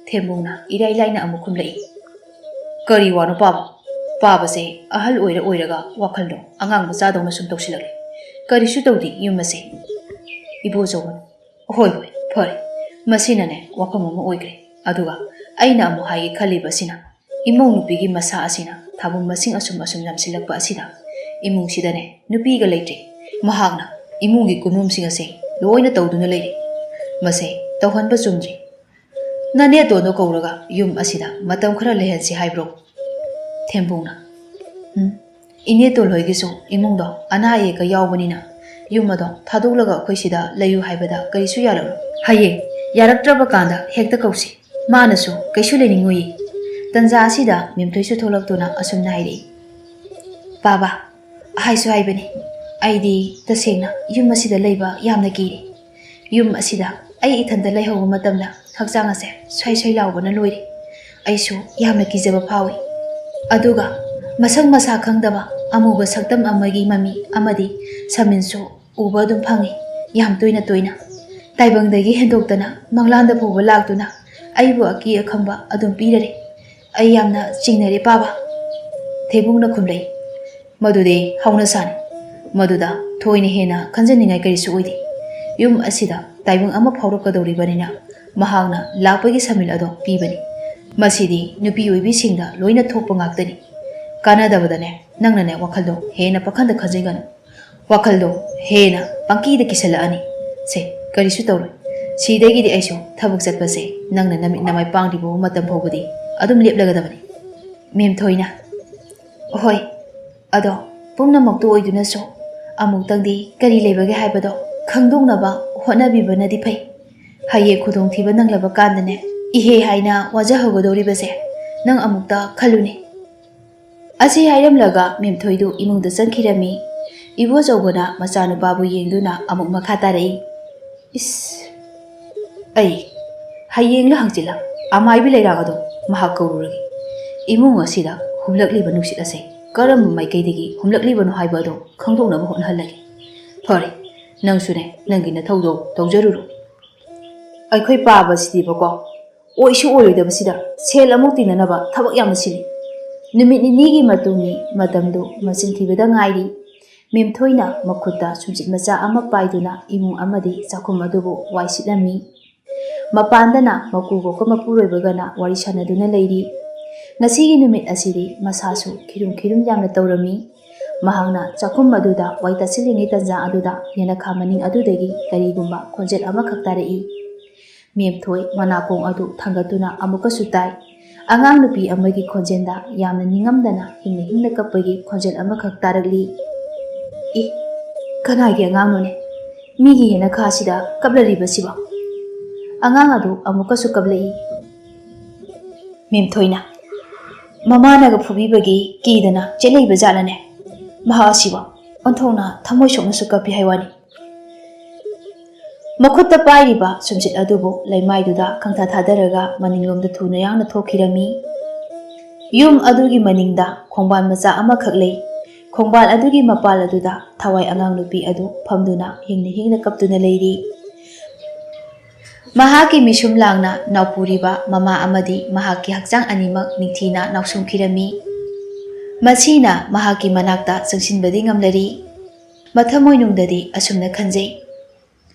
ꯊꯦꯝꯕꯨꯡꯅ ꯏꯔꯥꯏ ꯂꯥꯏꯅ ꯑꯃꯨꯛ ꯈꯨꯝꯂꯛꯏ꯫ "ꯀꯔꯤ ꯋꯥꯅꯣ ꯄꯥꯕ? ꯄꯥꯕꯁꯦ ꯑꯍꯜ ꯑꯣꯏꯔ ꯑꯣꯏꯔꯒ ꯋꯥꯈꯜꯗꯣ ꯑꯉꯥꯡ ꯃꯆꯥꯗꯧꯅ ꯁꯨꯝ ꯇꯧꯁꯤꯜꯂꯛꯂꯦ꯫ ꯀꯔꯤꯁꯨ ꯇꯧꯗꯦ ꯌꯨꯝ ꯑꯁꯦ꯫" ꯏꯕꯣꯆꯧꯕꯅ, "ꯍꯣꯏ, ꯍꯣꯏ, ꯐꯔꯦ꯫ ꯃꯁꯤꯅꯅꯦ ꯋꯥꯐꯝ ꯑꯃ ꯑꯣꯏꯈ꯭ꯔꯦ꯫ ꯑꯗꯨꯒ ꯑꯩꯅ ꯑꯃꯨꯛ ꯍꯥꯏꯒꯦ ꯈꯜꯂꯤꯕ ꯑꯁꯤꯅ, ꯏꯃꯧ ꯅꯨꯄꯤꯒꯤ ꯃꯁꯥ ꯑꯁꯤꯅ ꯊꯥꯕꯨꯝ ꯃꯁꯤꯡ ꯑꯁꯨꯝ ꯑꯁꯨꯝ ꯌꯥꯝꯁꯤꯜꯂꯛꯄ ꯑꯁꯤꯗ ꯏꯃꯨꯡꯁꯤꯗꯅꯦ ꯅꯨꯄꯤꯒ ꯂꯩꯇ꯭ꯔꯦ꯫ ꯃꯍꯥꯛꯅ ꯏꯃꯨꯡꯒꯤ ꯀꯨꯞꯅꯣꯝꯁꯤꯡ ꯑꯁꯦ ꯂꯣꯏꯅ ꯇꯧꯗꯨꯅ ꯂꯩꯔꯦ꯫ ꯃꯁꯦ ꯇꯧꯍꯟꯕ ꯆꯨꯝꯗ꯭ꯔꯦ꯫ ꯅꯅꯦꯇꯣꯟꯗꯣ ꯀꯧꯔꯒ ꯌꯨꯝ ꯑꯁꯤꯗ ꯃꯇꯝ ꯈꯔ ꯂꯩꯍꯟꯁꯤ ꯍꯥꯏꯕ꯭ꯔꯣ?" ꯊꯦꯝꯕꯨꯡꯅ, "ꯎꯝ, ꯏꯅꯦ ꯇꯣꯜꯍꯣꯏꯒꯤꯁꯨ ꯏꯃꯨꯡꯗꯣ ꯑꯅꯥ ꯑꯌꯦꯛꯀ ꯌꯥꯎꯕꯅꯤꯅ ꯌꯨꯝ ꯑꯗꯣ ꯊꯥꯗꯣꯛꯂꯒ ꯑꯩꯈꯣꯏ ꯁꯤꯗ ꯂꯩꯌꯨ ꯍꯥꯏꯕꯗ ꯀꯔꯤꯁꯨ ꯌꯥꯔꯛꯂꯣꯏ꯫ ꯍꯌꯦꯡ ꯌꯥꯔꯛꯇ꯭ꯔꯕ ꯀꯥꯟꯗ ꯍꯦꯛꯇ ꯀꯧꯁꯤ꯫ ꯃꯥꯅꯁꯨ ꯀꯩꯁꯨ ꯂꯩꯅꯤꯡꯉꯨꯏ꯫ ꯇꯟꯖꯥ ꯑꯁꯤꯗ ꯃꯦꯝꯊꯣꯏꯁꯨ ꯊꯣꯛꯂꯛꯇꯨꯅ ꯑꯁꯨꯝꯅ ꯍꯥꯏꯔꯛꯏ, "ꯄꯥꯕ, ꯍꯥꯏꯁꯨ ꯍꯥꯏꯕꯅꯤ, ꯑꯩꯗꯤ ꯇꯁꯦꯡꯅ ꯌꯨꯝ ꯑꯁꯤꯗ ꯂꯩꯕ ꯌꯥꯝꯅ ꯀꯤꯔꯦ꯫ ꯌꯨꯝ ꯑꯁꯤꯗ ꯑꯩ ꯏꯊꯟꯇ ꯂꯩꯍꯧꯕ ꯃꯇꯝꯗ ꯍꯛꯆꯥꯡ ꯑꯁꯦ ꯁ꯭ꯋꯥꯏ ꯁ꯭ꯋꯥꯏ ꯂꯥꯎꯕꯅ ꯂꯣꯏꯔꯦ꯫ ꯑꯩꯁꯨ ꯌꯥꯝꯅ ꯀꯤꯖꯕ ꯐꯥꯎꯏ꯫ ꯑꯗꯨꯒ ꯃꯁꯛ ꯃꯁꯥ ꯈꯪꯗꯕ ꯑꯃꯨꯕ ꯁꯛꯇꯝ ꯑꯃꯒꯤ ꯃꯃꯤ ꯑꯃꯗꯤ ꯁꯃꯤꯟꯁꯨ ꯎꯕ ꯑꯗꯨꯝ ꯐꯪꯏ, ꯌꯥꯝ ꯇꯣꯏꯅ ꯇꯣꯏꯅ꯫ ꯇꯥꯏꯕꯪꯗꯒꯤ ꯍꯦꯟꯗꯣꯛꯇꯅ ꯃꯪꯂꯥꯟꯗ ꯐꯥꯎꯕ ꯂꯥꯛꯇꯨꯅ ꯑꯩꯕꯨ ꯑꯀꯤ ꯑꯈꯪꯕ ꯑꯗꯨꯝ ꯄꯤꯔꯔꯦ꯫ ꯑꯩ ꯌꯥꯝꯅ ꯆꯤꯡꯅꯔꯦ ꯄꯥꯕ꯫" ꯊꯦꯕꯨꯡꯅ ꯈꯨꯝꯂꯛꯏ, "ꯃꯗꯨꯗꯤ ꯍꯧꯅꯁꯥꯅꯤ꯫ ꯃꯗꯨꯗ ꯊꯣꯏꯅ ꯍꯦꯟꯅ ꯈꯟꯖꯅꯤꯡꯉꯥꯏ ꯀꯔꯤꯁꯨ ꯑꯣꯏꯗꯦ꯫ ꯌꯨꯝ ꯑꯁꯤꯗ ꯇꯥꯏꯕꯪ ꯑꯃ ꯐꯥꯎꯔꯛꯀꯗꯧꯔꯤꯕꯅꯤꯅ ꯃꯍꯥꯛꯅ ꯂꯥꯛꯄꯒꯤ ꯁꯃꯤꯜ ꯑꯗꯣ ꯄꯤꯕꯅꯤ꯫ ꯃꯁꯤꯗꯤ ꯅꯨꯄꯤ ꯑꯣꯏꯕꯤꯁꯤꯡꯗ ꯂꯣꯏꯅ ꯊꯣꯛꯄ ꯉꯥꯛꯇꯅꯤ꯫ ꯀꯥꯟꯅꯗꯕꯗꯅꯦ, ꯅꯪꯅꯅꯦ ꯋꯥꯈꯜꯗꯣ ꯍꯦꯟꯅ ꯄꯥꯈꯟꯗ ꯈꯟꯖꯤꯟꯒꯅꯨ꯫ ꯋꯥꯈꯜꯗꯣ ꯍꯦꯟꯅ ꯄꯪꯀꯤꯗ ꯀꯤꯁꯜꯂꯛꯑꯅꯤ꯫ ꯁꯦ, ꯀꯔꯤꯁꯨ ꯇꯧꯔꯣꯏ꯫ ꯁꯤꯗꯒꯤꯗꯤ ꯑꯩꯁꯨ ꯊꯕꯛ ꯆꯠꯄꯁꯦ ꯅꯪꯅ ꯅꯃꯤꯠ ꯅꯃꯥꯏ ꯄꯥꯡꯗ꯭ꯔꯤꯕ ꯃꯇꯝ ꯐꯥꯎꯕꯗꯤ ꯑꯗꯨꯝ ꯂꯦꯞꯂꯒꯗꯕꯅꯤ꯫" ꯃꯦꯝꯊꯣꯏꯅ, "ꯍꯣꯏ, ꯑꯗꯣ ꯄꯨꯝꯅꯃꯛꯇꯨ ꯑꯣꯏꯗꯨꯅꯁꯨ ꯑꯃꯨꯛꯇꯪꯗꯤ ꯀꯔꯤ ꯂꯩꯕꯒꯦ ꯍꯥꯏꯕꯗꯣ ꯈꯪꯗꯣꯛꯅꯕ ꯍꯣꯠꯅꯕꯤꯕꯅꯗꯤ ꯐꯩ꯫ ꯍꯌꯦꯡ ꯈꯨꯗꯣꯡꯊꯤꯕ ꯅꯪꯂꯕ ꯀꯥꯟꯗꯅꯦ, ꯏꯍꯦ ꯍꯥꯏꯅ ꯋꯥꯖꯍꯧꯒꯗꯧꯔꯤꯕꯁꯦ ꯅꯪ ꯑꯃꯨꯛꯇ ꯈꯜꯂꯨꯅꯦ꯫" ꯑꯁꯤ ꯍꯥꯏꯔꯝꯂꯒ ꯃꯦꯝꯊꯣꯏꯗꯨ ꯏꯃꯨꯡꯗ ꯆꯪꯈꯤꯔꯝꯃꯤ꯫ ꯏꯕꯣꯆꯧꯕꯅ ꯃꯆꯥꯅꯨꯄꯥꯕꯨ ꯌꯦꯡꯗꯨꯅ ꯑꯃꯨꯛ ꯃꯈꯥ ꯇꯥꯔꯛꯏ, "ꯏꯁ, ꯑꯩ ꯍꯌꯦꯡꯂ ꯍꯪꯆꯤꯠꯂ ꯑꯃꯥꯏꯕꯤ ꯂꯩꯔꯥꯛ ꯑꯗꯣ ꯃꯍꯥꯛ ꯀꯧꯔꯨꯔꯒꯦ꯫ ꯏꯃꯨꯡ ꯑꯁꯤꯗ ꯍꯨꯝꯂꯛꯂꯤꯕ ꯅꯨꯡꯁꯤꯠ ꯑꯁꯦ ꯀꯔꯝꯕ ꯃꯥꯏꯀꯩꯗꯒꯤ ꯍꯨꯝꯂꯛꯂꯤꯕꯅꯣ ꯍꯥꯏꯕ ꯑꯗꯣ ꯈꯪꯗꯣꯛꯅꯕ ꯍꯣꯠꯅꯍꯜꯂꯒꯦ꯫ ꯐꯔꯦ, ꯅꯪꯁꯨꯅꯦ, ꯅꯪꯒꯤ ꯅꯊꯧꯗꯣ ꯇꯧꯖꯔꯨꯔꯣ꯫ ꯑꯩꯈꯣꯏ ꯄꯥꯕꯁꯤꯗꯤꯕꯀꯣ, ꯑꯣꯏꯁꯨ ꯑꯣꯏꯔꯣꯏꯗꯕꯁꯤꯗ ꯁꯦꯜ ꯑꯃꯨꯛ ꯇꯤꯡꯅꯅꯕ ꯊꯕꯛ ꯌꯥꯝꯅ ꯁꯤꯜꯂꯤ꯫ ꯅꯨꯃꯤꯠ ꯅꯤꯅꯤꯒꯤ ꯃꯇꯨꯡꯅꯤ ꯃꯇꯝꯗꯨ ꯃꯆꯤꯟ ꯊꯤꯕꯗ ꯉꯥꯏꯔꯤ꯫" ꯃꯦꯝꯊꯣꯏꯅ ꯃꯈꯨꯠꯇ ꯁꯨꯝꯆꯤꯠ ꯃꯆꯥ ꯑꯃ ꯄꯥꯏꯗꯨꯅ ꯏꯃꯨꯡ ꯑꯃꯗꯤ ꯆꯥꯛꯈꯨꯝ ꯑꯗꯨꯕꯨ ꯋꯥꯏ ꯁꯤꯠꯂꯝꯃꯤ꯫ ꯃꯄꯥꯟꯗꯅ ꯃꯀꯨꯕꯣꯛꯀ ꯃꯄꯨꯔꯣꯏꯕꯒꯅ ꯋꯥꯔꯤ ꯁꯥꯟꯅꯗꯨꯅ ꯂꯩꯔꯤ꯫ ꯉꯁꯤꯒꯤ ꯅꯨꯃꯤꯠ ꯑꯁꯤꯗꯤ ꯃꯁꯥꯁꯨ ꯈꯤꯔꯨꯝ ꯈꯤꯔꯨꯝ ꯌꯥꯝꯅ ꯇꯧꯔꯝꯃꯤ꯫ ꯃꯍꯥꯛꯅ ꯆꯥꯛꯈꯨꯝ ꯑꯗꯨꯗ ꯋꯥꯏ ꯇꯥꯁꯤꯜꯂꯤꯉꯩ ꯇꯟꯖꯥ ꯑꯗꯨꯗ ꯌꯦꯅꯈꯥ ꯃꯅꯤꯡ ꯑꯗꯨꯗꯒꯤ ꯀꯔꯤꯒꯨꯝꯕ ꯈꯣꯟꯖꯦꯜ ꯑꯃꯈꯛ ꯇꯥꯔꯛꯏ꯫ ꯃꯦꯝꯊꯣꯏ ꯃꯅꯥꯀꯣꯡ ꯑꯗꯨ ꯊꯥꯡꯒꯠꯇꯨꯅ ꯑꯃꯨꯛꯀꯁꯨ ꯇꯥꯏ꯫ ꯑꯉꯥꯡ ꯅꯨꯄꯤ ꯑꯃꯒꯤ ꯈꯣꯟꯖꯦꯜꯗ ꯌꯥꯝꯅ ꯅꯤꯡꯉꯝꯗꯅ ꯍꯤꯡꯅ ꯍꯤꯡꯅ ꯀꯞꯄꯒꯤ ꯈꯣꯟꯖꯦꯜ ꯑꯃꯈꯛ ꯇꯥꯔꯛꯂꯤ꯫ "ꯏ, ꯀꯅꯥꯒꯤ ꯑꯉꯥꯡꯅꯣꯅꯦ? ꯃꯤꯒꯤ ꯌꯦꯅꯈꯥꯁꯤꯗ ꯀꯞꯂꯔꯤꯕꯁꯤꯕꯣ?" ꯑꯉꯥꯡ ꯑꯗꯨ ꯑꯃꯨꯛꯀꯁꯨ ꯀꯞꯂꯛꯏ꯫ ꯃꯦꯝꯊꯣꯏꯅ, "ꯃꯃꯥꯅꯒ ꯐꯨꯕꯤꯕꯒꯤ ꯀꯤꯗꯅ ꯆꯦꯜꯂꯛꯏꯕ ꯖꯥꯠꯂꯅꯦ? ꯃꯍꯥꯛ ꯑꯁꯤꯕꯣ ꯑꯣꯟꯊꯣꯛꯅ ꯊꯃꯣꯏ ꯁꯣꯛꯅꯁꯨ ꯀꯞꯄꯤ ꯍꯥꯏ ꯋꯥꯅꯤ꯫" ꯃꯈꯨꯠꯇ ꯄꯥꯏꯔꯤꯕ ꯁꯨꯝꯆꯤꯠ ꯑꯗꯨꯕꯨ ꯂꯩꯃꯥꯏꯗꯨꯗ ꯈꯪꯊꯥ ꯊꯥꯗꯔꯒ ꯃꯅꯤꯡꯂꯣꯝꯗ ꯊꯨꯅ ꯌꯥꯡꯅ ꯊꯣꯛꯈꯤꯔꯝꯃꯤ꯫ ꯌꯨꯝ ꯑꯗꯨꯒꯤ ꯃꯅꯤꯡꯗ ꯈꯣꯡꯕꯥꯟ ꯃꯆꯥ ꯑꯃꯈꯛ ꯂꯩ꯫ ꯈꯣꯡꯕꯥꯟ ꯑꯗꯨꯒꯤ ꯃꯄꯥꯜ ꯑꯗꯨꯗ ꯊꯋꯥꯏ ꯑꯉꯥꯡ ꯅꯨꯄꯤ ꯑꯗꯨ ꯐꯝꯗꯨꯅ ꯍꯤꯡꯅ ꯍꯤꯡꯅ ꯀꯞꯇꯨꯅ ꯂꯩꯔꯤ꯫ ꯃꯍꯥꯛꯀꯤ ꯃꯤꯁꯨꯝ ꯂꯥꯡꯅ ꯅꯥꯎꯄꯨꯔꯤꯕ ꯃꯃꯥ ꯑꯃꯗꯤ ꯃꯍꯥꯛꯀꯤ ꯍꯛꯆꯥꯡ ꯑꯅꯤꯃꯛ ꯅꯤꯡꯊꯤꯅ ꯅꯥꯎꯁꯨꯝꯈꯤꯔꯝꯃꯤ꯫ ꯃꯁꯤꯅ ꯃꯍꯥꯛꯀꯤ ꯃꯅꯥꯛꯇ ꯆꯪꯁꯤꯟꯕꯗꯤ ꯉꯝꯂꯔꯤ꯫ ꯃꯊꯃꯣꯏꯅꯨꯡꯗꯗꯤ ꯑꯁꯨꯝꯅ ꯈꯟꯖꯩ,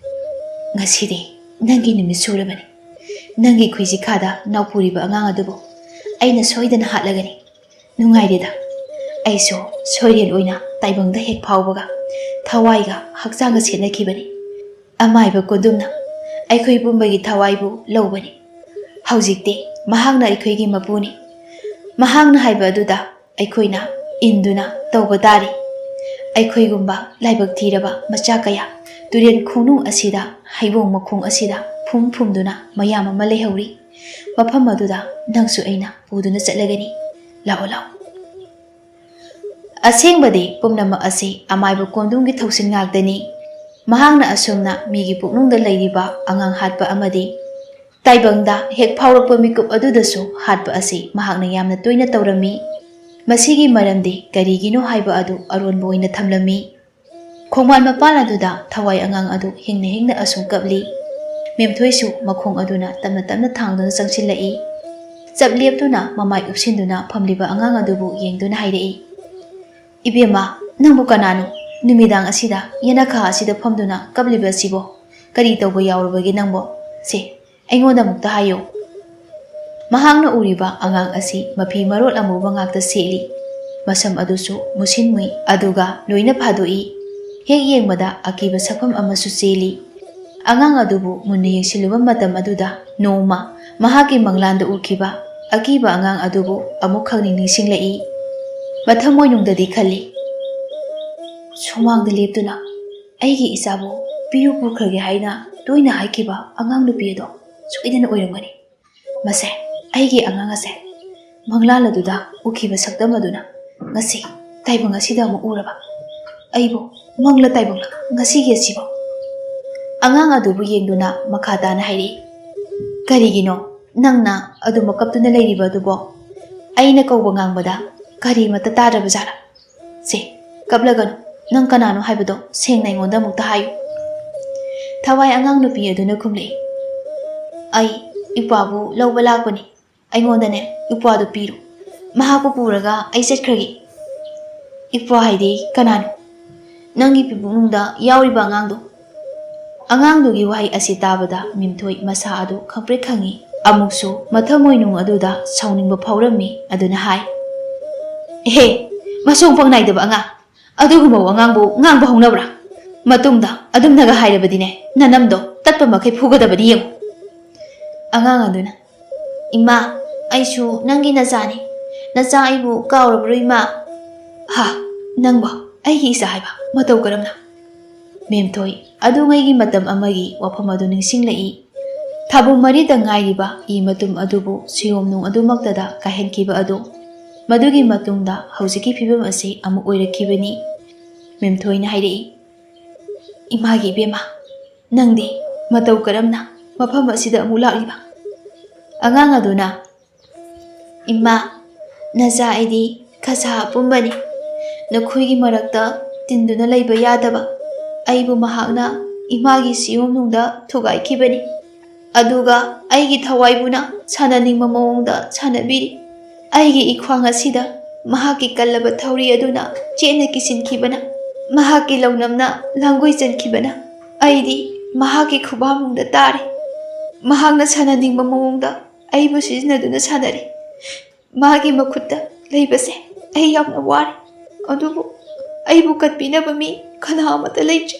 "ꯉꯁꯤꯗꯤ ꯅꯪꯒꯤ ꯅꯨꯃꯤꯠ ꯁꯨꯔꯕꯅꯤ꯫ ꯅꯪꯒꯤ ꯈꯨꯏꯖꯤꯈꯥꯗ ꯅꯥꯎꯄꯨꯔꯤꯕ ꯑꯉꯥꯡ ꯑꯗꯨꯕꯨ ꯑꯩꯅ ꯁꯣꯏꯗꯅ ꯍꯥꯠꯂꯒꯅꯤ꯫ ꯅꯨꯡꯉꯥꯏꯔꯦꯗ꯫ ꯑꯩꯁꯨ ꯁꯣꯏꯔꯦꯜ ꯑꯣꯏꯅ ꯇꯥꯏꯕꯪꯗ ꯍꯦꯛ ꯐꯥꯎꯕꯒ ꯊꯋꯥꯏꯒ ꯍꯛꯆꯥꯡꯒ ꯁꯦꯠꯅꯈꯤꯕꯅꯤ꯫ ꯑꯃꯥꯏꯕ ꯀꯣꯟꯗꯨꯝꯅ ꯑꯩꯈꯣꯏ ꯄꯨꯝꯕꯒꯤ ꯊꯋꯥꯏꯕꯨ ꯂꯧꯕꯅꯤ꯫ ꯍꯧꯖꯤꯛꯇꯤ ꯃꯍꯥꯛꯅ ꯑꯩꯈꯣꯏꯒꯤ ꯃꯄꯨꯅꯤ꯫ ꯃꯍꯥꯛꯅ ꯍꯥꯏꯕ ꯑꯗꯨꯗ ꯑꯩꯈꯣꯏꯅ ꯏꯟꯗꯨꯅ ꯇꯧꯕ ꯇꯥꯔꯤ꯫ ꯑꯩꯈꯣꯏꯒꯨꯝꯕ ꯂꯥꯏꯕꯛ ꯊꯤꯔꯕ ꯃꯆꯥ ꯀꯌꯥ ꯇꯨꯔꯦꯜ ꯈꯣꯡꯅꯨꯡ ꯑꯁꯤꯗ, ꯍꯩꯕꯣꯡ ꯃꯈꯣꯡ ꯑꯁꯤꯗ ꯐꯨꯝ ꯐꯨꯝꯗꯨꯅ ꯃꯌꯥꯝ ꯑꯃ ꯂꯩꯍꯧꯔꯤ꯫ ꯃꯐꯝ ꯑꯗꯨꯗ ꯅꯪꯁꯨ ꯑꯩꯅ ꯄꯨꯗꯨꯅ ꯆꯠꯂꯒꯅꯤ꯫ ꯂꯥꯛꯑꯣ, ꯂꯥꯛꯑꯣ꯫" ꯑꯁꯦꯡꯕꯗꯤ ꯄꯨꯝꯅꯃꯛ ꯑꯁꯤ ꯑꯃꯥꯏꯕ ꯀꯣꯟꯗꯨꯝꯒꯤ ꯊꯧꯁꯤꯜ ꯉꯥꯛꯇꯅꯤ꯫ ꯃꯍꯥꯛꯅ ꯑꯁꯨꯝꯅ ꯃꯤꯒꯤ ꯄꯨꯛꯅꯨꯡꯗ ꯂꯩꯔꯤꯕ ꯑꯉꯥꯡ ꯍꯥꯠꯄ ꯑꯃꯗꯤ ꯇꯥꯏꯕꯪꯗ ꯍꯦꯛ ꯐꯥꯎꯔꯛꯄ ꯃꯤꯀꯨꯞ ꯑꯗꯨꯗꯁꯨ ꯍꯥꯠꯄ ꯑꯁꯤ ꯃꯍꯥꯛꯅ ꯌꯥꯝꯅ ꯇꯣꯏꯅ ꯇꯧꯔꯝꯃꯤ꯫ ꯃꯁꯤꯒꯤ ꯃꯔꯝꯗꯤ ꯀꯔꯤꯒꯤꯅꯣ ꯍꯥꯏꯕ ꯑꯗꯨ ꯑꯔꯣꯟꯕ ꯑꯣꯏꯅ ꯊꯝꯂꯝꯃꯤ꯫ ꯈꯣꯡꯕꯥꯟ ꯃꯄꯥꯟ ꯑꯗꯨꯗ ꯊꯋꯥꯏ ꯑꯉꯥꯡ ꯑꯗꯨ ꯍꯤꯡꯅ ꯍꯤꯡꯅ ꯑꯁꯨꯝ ꯀꯞꯂꯤ꯫ ꯃꯦꯝꯊꯣꯏꯁꯨ ꯃꯈꯣꯡ ꯑꯗꯨꯅ ꯇꯞꯅ ꯇꯞꯅ ꯊꯥꯡꯗꯨꯅ ꯆꯪꯁꯤꯜꯂꯛꯏ꯫ ꯆꯞ ꯂꯦꯞꯇꯨꯅ ꯃꯃꯥꯏ ꯎꯞꯁꯤꯟꯗꯨꯅ ꯐꯝꯂꯤꯕ ꯑꯉꯥꯡ ꯑꯗꯨꯕꯨ ꯌꯦꯡꯗꯨꯅ ꯍꯥꯏꯔꯛꯏ, "ꯏꯕꯦꯝꯃ, ꯅꯪꯕꯨ ꯀꯅꯥꯅꯣ? ꯅꯨꯃꯤꯗꯥꯡ ꯑꯁꯤꯗ ꯌꯦꯅꯈꯥ ꯑꯁꯤꯗ ꯐꯝꯗꯨꯅ ꯀꯞꯂꯤꯕ ꯑꯁꯤꯕꯣ? ꯀꯔꯤ ꯇꯧꯕ ꯌꯥꯎꯔꯕꯒꯦ ꯅꯪꯕꯣ? ꯁꯦ, ꯑꯩꯉꯣꯟꯗ ꯑꯃꯨꯛꯇ ꯍꯥꯏꯌꯨ꯫" ꯃꯍꯥꯛꯅ ꯎꯔꯤꯕ ꯑꯉꯥꯡ ꯑꯁꯤ ꯃꯐꯤ ꯃꯔꯣꯜ ꯑꯃꯨꯕ ꯉꯥꯛꯇ ꯁꯦꯠꯂꯤ꯫ ꯃꯁꯝ ꯑꯗꯨꯁꯨ ꯃꯨꯁꯤꯟ ꯃꯨꯏ, ꯑꯗꯨꯒ ꯂꯣꯏꯅ ꯐꯥꯗꯣꯛꯏ꯫ ꯍꯦꯛ ꯌꯦꯡꯕꯗ ꯑꯀꯤꯕ ꯁꯛꯐꯝ ꯑꯃꯁꯨ ꯆꯦꯜꯂꯤ꯫ ꯑꯉꯥꯡ ꯑꯗꯨꯕꯨ ꯃꯨꯟꯅ ꯌꯦꯡꯁꯤꯜꯂꯨꯕ ꯃꯇꯝ ꯑꯗꯨꯗ ꯅꯣꯡꯃ ꯃꯍꯥꯛꯀꯤ ꯃꯪꯂꯥꯟꯗ ꯎꯈꯤꯕ ꯑꯀꯤꯕ ꯑꯉꯥꯡ ꯑꯗꯨꯕꯨ ꯑꯃꯨꯛ ꯈꯪꯅꯤꯡ ꯅꯤꯡꯁꯤꯡꯂꯛꯏ꯫ ꯃꯊꯃꯣꯏꯅꯨꯡꯗꯗꯤ ꯈꯜꯂꯤ, ꯁꯨꯃꯥꯡꯗ ꯂꯦꯞꯇꯨꯅ ꯑꯩꯒꯤ ꯏꯆꯥꯕꯨ ꯄꯤꯌꯨ ꯄꯨꯈ꯭ꯔꯒꯦ ꯍꯥꯏꯅ ꯇꯣꯏꯅ ꯍꯥꯏꯈꯤꯕ ꯑꯉꯥꯡ ꯅꯨꯄꯤ ꯑꯗꯣ ꯁꯣꯏꯗꯅ ꯑꯣꯏꯔꯝꯒꯅꯤ꯫ ꯃꯁꯦ, ꯑꯩꯒꯤ ꯑꯉꯥꯡ ꯑꯁꯦ ꯃꯪꯂꯥꯟ ꯑꯗꯨꯗ ꯎꯈꯤꯕ ꯁꯛꯇꯝ ꯑꯗꯨꯅ ꯉꯁꯤ ꯇꯥꯏꯕꯪ ꯑꯁꯤꯗ ꯑꯃꯨꯛ ꯎꯔꯕ꯫ ꯑꯩꯕꯨ ꯃꯪꯂ ꯇꯥꯏꯕꯪꯂ ꯉꯁꯤꯒꯤ ꯑꯁꯤꯕꯨ? ꯑꯉꯥꯡ ꯑꯗꯨꯕꯨ ꯌꯦꯡꯗꯨꯅ ꯃꯈꯥ ꯇꯥꯅ ꯍꯥꯏꯔꯛꯏ, "ꯀꯔꯤꯒꯤꯅꯣ ꯅꯪꯅ ꯑꯗꯨꯃꯛ ꯀꯞꯇꯨꯅ ꯂꯩꯔꯤꯕ ꯑꯗꯨꯕꯣ? ꯑꯩꯅ ꯀꯧꯕ ꯉꯥꯡꯕꯗ ꯀꯔꯤꯃꯠꯇ ꯇꯥꯗ꯭ꯔꯕ ꯖꯥꯠꯂꯥ? ꯁꯦ, ꯀꯞꯂꯒꯅꯨ, ꯅꯪ ꯀꯅꯥꯅꯣ ꯍꯥꯏꯕꯗꯣ ꯁꯦꯡꯅ ꯑꯩꯉꯣꯟꯗ ꯑꯃꯨꯛꯇ ꯍꯥꯏꯌꯨ꯫" ꯊꯋꯥꯏ ꯑꯉꯥꯡ ꯅꯨꯄꯤ ꯑꯗꯨꯅ ꯈꯨꯝꯂꯛꯏ, "ꯑꯩ ꯏꯄ꯭ꯋꯥꯕꯨ ꯂꯧꯕ ꯂꯥꯛꯄꯅꯤ꯫ ꯑꯩꯉꯣꯟꯗꯅꯦ ꯏꯄ꯭ꯋꯥꯗꯨ ꯄꯤꯔꯣ꯫ ꯃꯍꯥꯛꯄꯨ ꯄꯨꯔꯒ ꯑꯩ ꯆꯠꯈ꯭ꯔꯒꯦ꯫" "ꯏꯄ꯭ꯋꯥ ꯍꯥꯏꯗꯤ ꯀꯅꯥꯅꯣ?" "ꯅꯪꯒꯤ ꯄꯤꯕꯨꯛꯅꯨꯡꯗ ꯌꯥꯎꯔꯤꯕ ꯑꯉꯥꯡꯗꯣ꯫" ꯑꯉꯥꯡꯗꯨꯒꯤ ꯋꯥꯍꯩ ꯑꯁꯤ ꯇꯥꯕꯗ ꯃꯤꯝꯊꯣꯏ ꯃꯁꯥ ꯑꯗꯨ ꯈꯪꯄ꯭ꯔꯦꯛ ꯈꯪꯉꯤ꯫ ꯑꯃꯨꯛꯁꯨ ꯃꯊꯃꯣꯏꯅꯨꯡ ꯑꯗꯨꯗ ꯁꯥꯎꯅꯤꯡꯕ ꯐꯥꯎꯔꯝꯃꯤ꯫ ꯑꯗꯨꯅ ꯍꯥꯏ, "ꯑꯦꯍꯦ, ꯃꯁꯣꯡ ꯄꯪ ꯅꯥꯏꯗꯕ ꯑꯉꯥꯡ! ꯑꯗꯨꯒꯨꯝꯕ ꯋꯥꯉꯥꯡꯕꯨ ꯉꯥꯡꯕ ꯍꯧꯅꯕ꯭ꯔꯥ? ꯃꯇꯨꯡꯗ ꯑꯗꯨꯝꯅꯒ ꯍꯥꯏꯔꯕꯗꯤꯅꯦ, ꯅꯅꯝꯗꯣ ꯇꯠꯄ ꯃꯈꯩ ꯐꯨꯒꯗꯕꯅꯤ ꯌꯦꯡꯉꯨ꯫" ꯑꯉꯥꯡ ꯑꯗꯨꯅ, "ꯏꯃꯥ, ꯑꯩꯁꯨ ꯅꯪꯒꯤ ꯅꯆꯥꯅꯤ꯫ ꯅꯆꯥ ꯑꯩꯕꯨ ꯀꯥꯎꯔꯕ꯭ꯔꯣ, ꯏꯃꯥ?" "ꯍꯥ, ꯅꯪꯕꯣ ꯑꯩꯒꯤ ꯏꯆꯥ ꯍꯥꯏꯕ? ꯃꯇꯧ ꯀꯔꯝꯅ?" ꯃꯦꯝꯊꯣꯏ ꯑꯗꯨꯉꯩꯒꯤ ꯃꯇꯝ ꯑꯃꯒꯤ ꯋꯥꯐꯝ ꯑꯗꯨ ꯅꯤꯡꯁꯤꯡꯂꯛꯏ꯫ ꯊꯥꯕꯨ ꯃꯔꯤꯗ ꯉꯥꯏꯔꯤꯕ ꯏ ꯃꯇꯨꯝ ꯑꯗꯨꯕꯨ ꯁꯤꯌꯣꯝꯅꯨꯡ ꯑꯗꯨꯃꯛꯇꯗ ꯀꯥꯏꯍꯟꯈꯤꯕ ꯑꯗꯨ꯫ ꯃꯗꯨꯒꯤ ꯃꯇꯨꯡꯗ ꯍꯧꯖꯤꯛꯀꯤ ꯐꯤꯕꯝ ꯑꯁꯤ ꯑꯃꯨꯛ ꯑꯣꯏꯔꯛꯈꯤꯕꯅꯤ꯫ ꯃꯦꯝꯊꯣꯏꯅ ꯍꯥꯏꯔꯛꯏ, "ꯏꯃꯥꯒꯤ ꯏꯕꯦꯝꯃ, ꯅꯪꯗꯤ ꯃꯇꯧ ꯀꯔꯝꯅ ꯃꯐꯝ ꯑꯁꯤꯗ ꯑꯃꯨꯛ ꯂꯥꯛꯂꯤꯕ?" ꯑꯉꯥꯡ ꯑꯗꯨꯅ, "ꯏꯃꯥ, ꯅꯆꯥ ꯑꯩꯗꯤ ꯈꯁꯥ ꯑꯄꯨꯝꯕꯅꯤ꯫ ꯅꯈꯣꯏꯒꯤ ꯃꯔꯛꯇ ꯇꯤꯟꯗꯨꯅ ꯂꯩꯕ ꯌꯥꯗꯕ ꯑꯩꯕꯨ ꯃꯍꯥꯛꯅ ꯏꯃꯥꯒꯤ ꯁꯤꯌꯣꯝꯅꯨꯡꯗ ꯊꯨꯒꯥꯏꯈꯤꯕꯅꯤ꯫ ꯑꯗꯨꯒ ꯑꯩꯒꯤ ꯊꯋꯥꯏꯕꯨꯅ ꯁꯥꯟꯅꯅꯤꯡꯕ ꯃꯑꯣꯡꯗ ꯁꯥꯟꯅꯕꯤꯔꯤ꯫ ꯑꯩꯒꯤ ꯏꯈ꯭ꯋꯥꯡ ꯑꯁꯤꯗ ꯃꯍꯥꯛꯀꯤ ꯀꯜꯂꯕ ꯊꯧꯔꯤ ꯑꯗꯨꯅ ꯆꯦꯠꯅ ꯀꯤꯁꯤꯟꯈꯤꯕꯅ, ꯃꯍꯥꯛꯀꯤ ꯂꯧꯅꯝꯅ ꯂꯥꯡꯒꯣꯏ ꯆꯟꯈꯤꯕꯅ ꯑꯩꯗꯤ ꯃꯍꯥꯛꯀꯤ ꯈꯨꯕꯥꯛꯅꯨꯡꯗ ꯇꯥꯔꯦ꯫ ꯃꯍꯥꯛꯅ ꯁꯥꯟꯅꯅꯤꯡꯕ ꯃꯑꯣꯡꯗ ꯑꯩꯕꯨ ꯁꯤꯖꯤꯟꯅꯗꯨꯅ ꯁꯥꯟꯅꯔꯤ꯫ ꯃꯥꯒꯤ ꯃꯈꯨꯠꯇ ꯂꯩꯕꯁꯦ ꯑꯩ ꯌꯥꯝꯅ ꯋꯥꯔꯦ꯫ ꯑꯗꯨꯕꯨ ꯑꯩꯕꯨ ꯀꯟꯕꯤꯅꯕ ꯃꯤ ꯀꯅꯥ ꯑꯃꯠꯇ ꯂꯩꯇ꯭ꯔꯦ꯫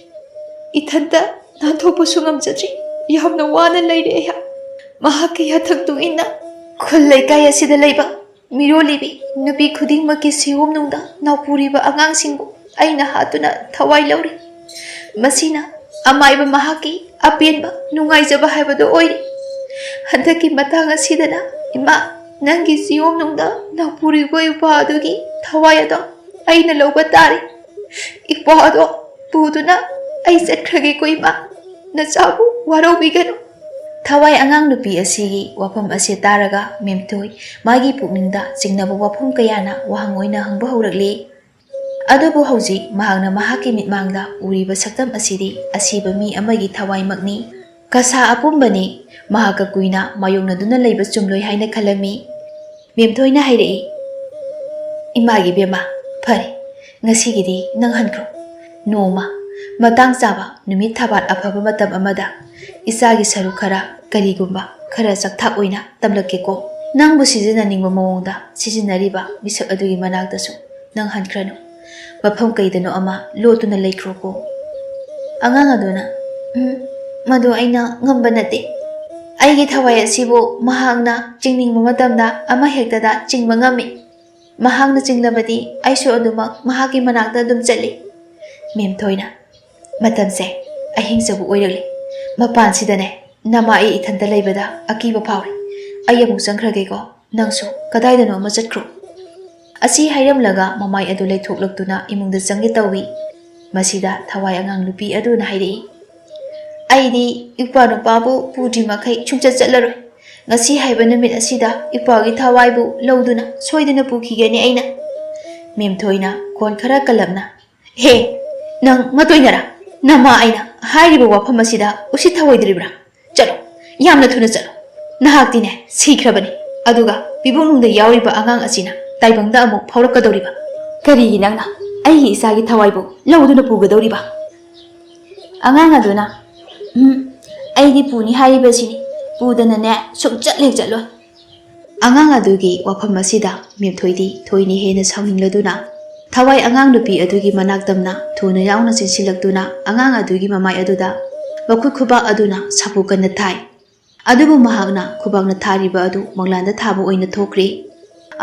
ꯏꯊꯟꯇ ꯅꯥꯟꯊꯣꯛꯄꯁꯨ ꯉꯝꯖꯗ꯭ꯔꯤ꯫ ꯌꯥꯝꯅ ꯋꯥꯅ ꯂꯩꯔꯦ ꯑꯩꯍꯥꯛ꯫ ꯃꯍꯥꯛꯀꯤ ꯌꯥꯊꯛꯇꯨ ꯏꯟꯅ ꯈꯨꯜ ꯂꯩꯀꯥꯏ ꯑꯁꯤꯗ ꯂꯩꯕ ꯃꯤꯔꯣꯜꯂꯤꯕꯤ ꯅꯨꯄꯤ ꯈꯨꯗꯤꯡꯃꯛꯀꯤ ꯁꯤꯌꯣꯝꯅꯨꯡꯗ ꯅꯥꯎꯄꯨꯔꯤꯕ ꯑꯉꯥꯡꯁꯤꯡꯕꯨ ꯑꯩꯅ ꯍꯥꯠꯇꯨꯅ ꯊꯋꯥꯏ ꯂꯧꯔꯤ꯫ ꯃꯁꯤꯅ ꯑꯃꯥꯏꯕ ꯃꯍꯥꯛꯀꯤ ꯑꯄꯦꯟꯕ ꯅꯨꯡꯉꯥꯏꯖꯕ ꯍꯥꯏꯕꯗꯨ ꯑꯣꯏꯔꯤ꯫ ꯍꯟꯗꯛꯀꯤ ꯃꯇꯥꯡ ꯑꯁꯤꯗꯅ ꯏꯃꯥ, ꯅꯪꯒꯤ ꯁꯤꯌꯣꯝꯅꯨꯡꯗ ꯅꯥꯎꯄꯨꯔꯤꯕ ꯏꯄꯥ ꯑꯗꯨꯒꯤ ꯊꯋꯥꯏ ꯑꯗꯣ ꯑꯩꯅ ꯂꯧꯕ ꯇꯥꯔꯦ꯫ ꯏꯄꯥ ꯑꯗꯣ ꯄꯨꯗꯨꯅ ꯑꯩ ꯆꯠꯈ꯭ꯔꯒꯦꯀꯣ ꯏꯃꯥ, ꯅꯆꯥꯕꯨ ꯋꯥꯔꯧꯕꯤꯒꯅꯨ꯫ ꯊꯋꯥꯏ ꯑꯉꯥꯡ ꯅꯨꯄꯤ ꯑꯁꯤꯒꯤ ꯋꯥꯐꯝ ꯑꯁꯤ ꯇꯥꯔꯒ ꯃꯦꯝꯊꯣꯏ ꯃꯥꯒꯤ ꯄꯨꯛꯅꯤꯡꯗ ꯆꯤꯡꯅꯕ ꯋꯥꯐꯝ ꯀꯌꯥꯅ ꯋꯥꯍꯪ ꯑꯣꯏꯅ ꯍꯪꯕ ꯍꯧꯔꯛꯂꯤ꯫ ꯑꯗꯨꯕꯨ ꯍꯧꯖꯤꯛ ꯃꯍꯥꯛꯅ ꯃꯍꯥꯛꯀꯤ ꯃꯤꯠꯃꯥꯡꯗ ꯎꯔꯤꯕ ꯁꯛꯇꯝ ꯑꯁꯤꯗꯤ ꯑꯁꯤꯕ ꯃꯤ ꯑꯃꯒꯤ ꯊꯋꯥꯏꯃꯛꯅꯤ꯫ ꯀꯁꯥ ꯑꯄꯨꯝꯕꯅꯤ꯫ ꯃꯍꯥꯛꯀ ꯀꯨꯏꯅ ꯃꯥꯌꯣꯛꯅꯗꯨꯅ ꯂꯩꯕ ꯆꯨꯝꯂꯣꯏ ꯍꯥꯏꯅ ꯈꯜꯂꯝꯃꯤ꯫ ꯃꯦꯝꯊꯣꯏꯅ ꯍꯥꯏꯔꯛꯏ, "ꯏꯃꯥꯒꯤ ꯕꯦꯝꯃ, ꯐꯔꯦ, ꯉꯁꯤꯒꯤꯗꯤ ꯅꯪ ꯍꯟꯈ꯭ꯔꯣ꯫ ꯅꯣꯡꯃ ꯃꯇꯥꯡ ꯆꯥꯕ ꯅꯨꯃꯤꯠ ꯊꯥꯕꯥꯠ ꯑꯐꯕ ꯃꯇꯝ ꯑꯃꯗ ꯏꯆꯥꯒꯤ ꯁꯔꯨꯛ ꯈꯔ, ꯀꯔꯤꯒꯨꯝꯕ ꯈꯔ ꯆꯥꯛꯊꯥꯛ ꯑꯣꯏꯅ ꯇꯝꯂꯛꯀꯦꯀꯣ꯫ ꯅꯪꯕꯨ ꯁꯤꯖꯤꯟꯅꯅꯤꯡꯕ ꯃꯑꯣꯡꯗ ꯁꯤꯖꯤꯟꯅꯔꯤꯕ ꯃꯤꯁꯛ ꯑꯗꯨꯒꯤ ꯃꯅꯥꯛꯇꯁꯨ ꯅꯪ ꯍꯟꯈ꯭ꯔꯅꯨ꯫ ꯃꯐꯝ ꯀꯩꯗꯅꯣ ꯑꯃ ꯂꯣꯠꯇꯨꯅ ꯂꯩꯈ꯭ꯔꯣꯀꯣ꯫" ꯑꯉꯥꯡ ꯑꯗꯨꯅ, "ꯎꯝ, ꯃꯗꯨ ꯑꯩꯅ ꯉꯝꯕ ꯅꯠꯇꯦ꯫ ꯑꯩꯒꯤ ꯊꯋꯥꯏ ꯑꯁꯤꯕꯨ ꯃꯍꯥꯛꯅ ꯆꯤꯡꯅꯤꯡꯕ ꯃꯇꯝꯗ ꯑꯃꯍꯦꯛꯇꯗ ꯆꯤꯡꯕ ꯉꯝꯃꯤ꯫ ꯃꯍꯥꯛꯅ ꯆꯤꯡꯂꯕꯗꯤ ꯑꯩꯁꯨ ꯑꯗꯨꯃꯛ ꯃꯍꯥꯛꯀꯤ ꯃꯅꯥꯛꯇ ꯑꯗꯨꯝ ꯆꯠꯂꯤ꯫" ꯃꯦꯝꯊꯣꯏꯅ, "ꯃꯇꯝꯁꯦ ꯑꯍꯤꯡ ꯆꯕꯨ ꯑꯣꯏꯔꯛꯂꯤ꯫ ꯃꯄꯥꯟꯁꯤꯗꯅꯦ ꯅꯃꯥ ꯑꯩ ꯏꯊꯟꯇ ꯂꯩꯕꯗ ꯑꯀꯤꯕ ꯐꯥꯎꯔꯤ꯫ ꯑꯩ ꯑꯃꯨꯛ ꯆꯪꯈ꯭ꯔꯒꯦꯀꯣ꯫ ꯅꯪꯁꯨ ꯀꯗꯥꯏꯗꯅꯣ ꯑꯃ ꯆꯠꯈ꯭ꯔꯣ꯫" ꯑꯁꯤ ꯍꯥꯏꯔꯝꯂꯒ ꯃꯃꯥꯏ ꯑꯗꯨ ꯂꯩꯊꯣꯛꯂꯛꯇꯨꯅ ꯏꯃꯨꯡꯗ ꯆꯪꯒꯦ ꯇꯧꯏ꯫ ꯃꯁꯤꯗ ꯊꯋꯥꯏ ꯑꯉꯥꯡ ꯅꯨꯄꯤ ꯑꯗꯨꯅ ꯍꯥꯏꯔꯛꯏ, "ꯑꯩꯗꯤ ꯏꯄ꯭ꯋꯥ ꯅꯨꯄꯥꯕꯨ ꯄꯨꯗ꯭ꯔꯤ ꯃꯈꯩ ꯁꯨꯡꯆꯠ ꯆꯠꯂꯔꯣꯏ꯫ ꯉꯁꯤ ꯍꯥꯏꯕ ꯅꯨꯃꯤꯠ ꯑꯁꯤꯗ ꯏꯄ꯭ꯋꯥꯒꯤ ꯊꯋꯥꯏꯕꯨ ꯂꯧꯗꯨꯅ ꯁꯣꯏꯗꯅ ꯄꯨꯈꯤꯒꯅꯤ ꯑꯩꯅ꯫" ꯃꯦꯝꯊꯣꯏꯅ ꯈꯣꯟ ꯈꯔ ꯀꯜꯂꯞꯅ, "ꯍꯦ, ꯅꯪ ꯃꯇꯣꯏꯅꯔꯥ? ꯅꯃꯥ ꯑꯩꯅ ꯍꯥꯏꯔꯤꯕ ꯋꯥꯐꯝ ꯑꯁꯤꯗ ꯎꯁꯤꯠ ꯊꯑꯣꯏꯗ꯭ꯔꯤꯕ꯭ꯔꯥ? ꯆꯠꯂꯣ, ꯌꯥꯝꯅ ꯊꯨꯅ ꯆꯠꯂꯣ꯫ ꯅꯍꯥꯛꯇꯤꯅꯦ ꯁꯤꯈ꯭ꯔꯕꯅꯤ꯫ ꯑꯗꯨꯒ ꯄꯤꯕꯨꯡꯅꯨꯡꯗ ꯌꯥꯎꯔꯤꯕ ꯑꯉꯥꯡ ꯑꯁꯤꯅ ꯇꯥꯏꯕꯪꯗ ꯑꯃꯨꯛ ꯐꯥꯎꯔꯛꯀꯗꯧꯔꯤꯕ꯫ ꯀꯔꯤꯒꯤ ꯅꯪꯅ ꯑꯩꯒꯤ ꯏꯆꯥꯒꯤ ꯊꯋꯥꯏꯕꯨ ꯂꯧꯗꯨꯅ ꯄꯨꯒꯗꯧꯔꯤꯕ?" ꯑꯉꯥꯡ ꯑꯗꯨꯅ, "ꯎꯝ, ꯑꯩꯗꯤ ꯄꯨꯅꯤ ꯍꯥꯏꯔꯤꯕꯁꯤꯅꯤ꯫ ꯄꯨꯗꯅꯅꯦ ꯁꯨꯡꯆꯠ ꯍꯦꯛ ꯆꯠꯂꯣꯏ꯫" ꯑꯉꯥꯡ ꯑꯗꯨꯒꯤ ꯋꯥꯐꯝ ꯑꯁꯤꯗ ꯃꯦꯝꯊꯣꯏꯗꯤ ꯊꯣꯏꯅ ꯍꯦꯟꯅ ꯁꯥꯎꯅꯤꯡꯂꯗꯨꯅ ꯊꯋꯥꯏ ꯑꯉꯥꯡ ꯅꯨꯄꯤ ꯑꯗꯨꯒꯤ ꯃꯅꯥꯛ ꯇꯝꯅ ꯊꯨꯅ ꯌꯥꯎꯅ ꯆꯦꯟꯁꯤꯜꯂꯛꯇꯨꯅ ꯑꯉꯥꯡ ꯑꯗꯨꯒꯤ ꯃꯃꯥꯏ ꯑꯗꯨꯗ ꯃꯈꯨꯠ ꯈꯨꯕꯥꯛ ꯑꯗꯨꯅ ꯁꯥꯐꯨ ꯀꯟꯅ ꯊꯥꯏ꯫ ꯑꯗꯨꯕꯨ ꯃꯍꯥꯛꯅ ꯈꯨꯕꯥꯛꯅ ꯊꯥꯔꯤꯕ ꯑꯗꯨ ꯃꯪꯂꯥꯟꯗ ꯊꯥꯕ ꯑꯣꯏꯅ ꯊꯣꯛꯈ꯭ꯔꯦ꯫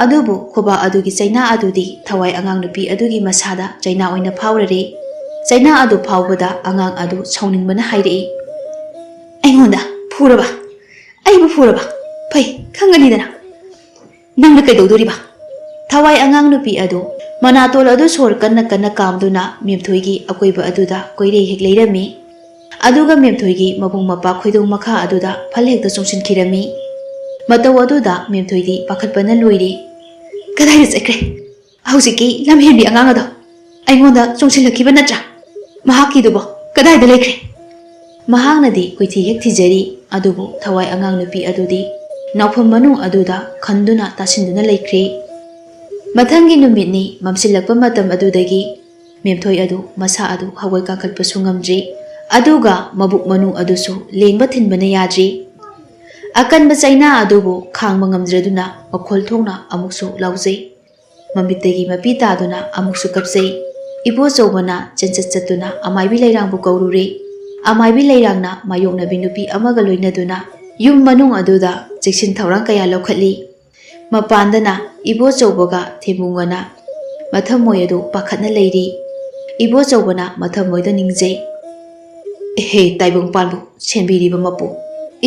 ꯑꯗꯨꯕꯨ ꯈꯨꯕꯥꯛ ꯑꯗꯨꯒꯤ ꯆꯩꯅꯥ ꯑꯗꯨꯗꯤ ꯊꯋꯥꯏ ꯑꯉꯥꯡ ꯅꯨꯄꯤ ꯑꯗꯨꯒꯤ ꯃꯁꯥꯗ ꯆꯩꯅꯥ ꯑꯣꯏꯅ ꯐꯥꯎꯔꯔꯦ꯫ ꯆꯩꯅꯥ ꯑꯗꯨ ꯐꯥꯎꯕꯗ ꯑꯉꯥꯡ ꯑꯗꯨ ꯁꯥꯎꯅꯤꯡꯕꯅ ꯍꯥꯏꯔꯛꯏ, "ꯑꯩꯉꯣꯟꯗ ꯐꯨꯔꯕ? ꯑꯩꯕꯨ ꯐꯨꯔꯕ? ꯐꯩ, ꯈꯪꯒꯅꯤꯗꯅ꯫ ꯅꯪꯅ ꯀꯩꯗꯧꯗꯣꯔꯤꯕ?" ꯊꯋꯥꯏ ꯑꯉꯥꯡ ꯅꯨꯄꯤ ꯑꯗꯨ ꯃꯅꯥꯇꯣꯜ ꯑꯗꯨ ꯁꯣꯔ ꯀꯟꯅ ꯀꯟꯅ ꯀꯥꯝꯗꯨꯅ ꯃꯦꯝꯊꯣꯏꯒꯤ ꯑꯀꯣꯏꯕ ꯑꯗꯨꯗ ꯀꯣꯏꯔꯦ ꯍꯦꯛ ꯂꯩꯔꯝꯃꯤ꯫ ꯑꯗꯨꯒ ꯃꯦꯝꯊꯣꯏꯒꯤ ꯃꯕꯨꯡ ꯃꯄꯥ ꯈꯣꯏꯗꯧ ꯃꯈꯥ ꯑꯗꯨꯗ ꯐꯜ ꯍꯦꯛꯇ ꯆꯣꯡꯁꯤꯟꯈꯤꯔꯝꯃꯤ꯫ ꯃꯇꯧ ꯑꯗꯨꯗ ꯃꯦꯝꯊꯣꯏꯗꯤ ꯄꯥꯈꯠꯄꯅ ꯂꯣꯏꯔꯦ꯫ "ꯀꯗꯥꯏꯗ ꯆꯠꯈ꯭ꯔꯦ ꯍꯧꯖꯤꯛꯀꯤ ꯂꯝꯍꯦꯟꯕꯤ ꯑꯉꯥꯡ ꯑꯗꯣ? ꯑꯩꯉꯣꯟꯗ ꯆꯣꯡꯁꯤꯜꯂꯛꯈꯤꯕ ꯅꯠꯇ꯭ꯔꯥ? ꯃꯍꯥꯛꯀꯤꯗꯨꯕꯣ ꯀꯗꯥꯏꯗ ꯂꯩꯈ꯭ꯔꯦ?" ꯃꯍꯥꯛꯅꯗꯤ ꯀꯣꯏꯊꯤ ꯍꯦꯛ ꯊꯤꯖꯔꯤ, ꯑꯗꯨꯕꯨ ꯊꯋꯥꯏ ꯑꯉꯥꯡ ꯅꯨꯄꯤ ꯑꯗꯨꯗꯤ ꯅꯥꯎꯐꯝ ꯃꯅꯨꯡ ꯑꯗꯨꯗ ꯈꯟꯗꯨꯅ ꯇꯥꯁꯤꯟꯗꯨꯅ ꯂꯩꯈ꯭ꯔꯦ꯫ ꯃꯊꯪꯒꯤ ꯅꯨꯃꯤꯠꯅꯤ꯫ ꯃꯝꯁꯤꯜꯂꯛꯄ ꯃꯇꯝ ꯑꯗꯨꯗꯒꯤ ꯃꯦꯝꯊꯣꯏ ꯑꯗꯨ ꯃꯁꯥ ꯑꯗꯨ ꯍꯧꯒꯠ ꯀꯥꯡꯈꯠꯄꯁꯨ ꯉꯝꯗ꯭ꯔꯤ, ꯑꯗꯨꯒ ꯃꯕꯨꯛ ꯃꯅꯨꯡ ꯑꯗꯨꯁꯨ ꯂꯦꯡꯕ ꯊꯤꯟꯕꯅ ꯌꯥꯗ꯭ꯔꯤ꯫ ꯑꯀꯟꯕ ꯆꯩꯅꯥ ꯑꯗꯨꯕꯨ ꯈꯥꯡꯕ ꯉꯝꯗ꯭ꯔꯗꯨꯅ ꯃꯈꯣꯜ ꯊꯣꯛꯅ ꯑꯃꯨꯛꯁꯨ ꯂꯥꯎꯖꯩ꯫ ꯃꯃꯤꯠꯇꯒꯤ ꯃꯄꯤ ꯇꯥꯗꯨꯅ ꯑꯃꯨꯛꯁꯨ ꯀꯞꯆꯩ꯫ ꯏꯕꯣꯆꯧꯕꯅ ꯆꯦꯟꯆꯠ ꯆꯠꯇꯨꯅ ꯑꯃꯥꯏꯕꯤ ꯂꯩꯔꯥꯡꯕꯨ ꯀꯧꯔꯨꯔꯦ꯫ ꯑꯃꯥꯏꯕꯤ ꯂꯩꯔꯥꯡꯅ ꯃꯥꯌꯣꯛꯅꯕꯤ ꯅꯨꯄꯤ ꯑꯃꯒ ꯂꯣꯏꯅꯗꯨꯅ ꯌꯨꯝ ꯃꯅꯨꯡ ꯑꯗꯨꯗ ꯆꯦꯛꯁꯤꯟ ꯊꯧꯔꯥꯡ ꯀꯌꯥ ꯂꯧꯈꯠꯂꯤ꯫ ꯃꯄꯥꯟꯗꯅ ꯏꯕꯣꯆꯧꯕꯒ ꯊꯦꯝꯕꯨꯡꯒꯅ ꯃꯊꯃꯣꯏ ꯑꯗꯨ ꯄꯥꯈꯠꯅ ꯂꯩꯔꯤ꯫ ꯏꯕꯣꯆꯧꯕꯅ ꯃꯊꯃꯣꯏꯗ ꯅꯤꯡꯖꯩ, "ꯑꯦꯍꯦ, ꯇꯥꯏꯕꯪꯄꯥꯟꯕꯨ ꯁꯦꯝꯕꯤꯔꯤꯕ ꯃꯄꯨ,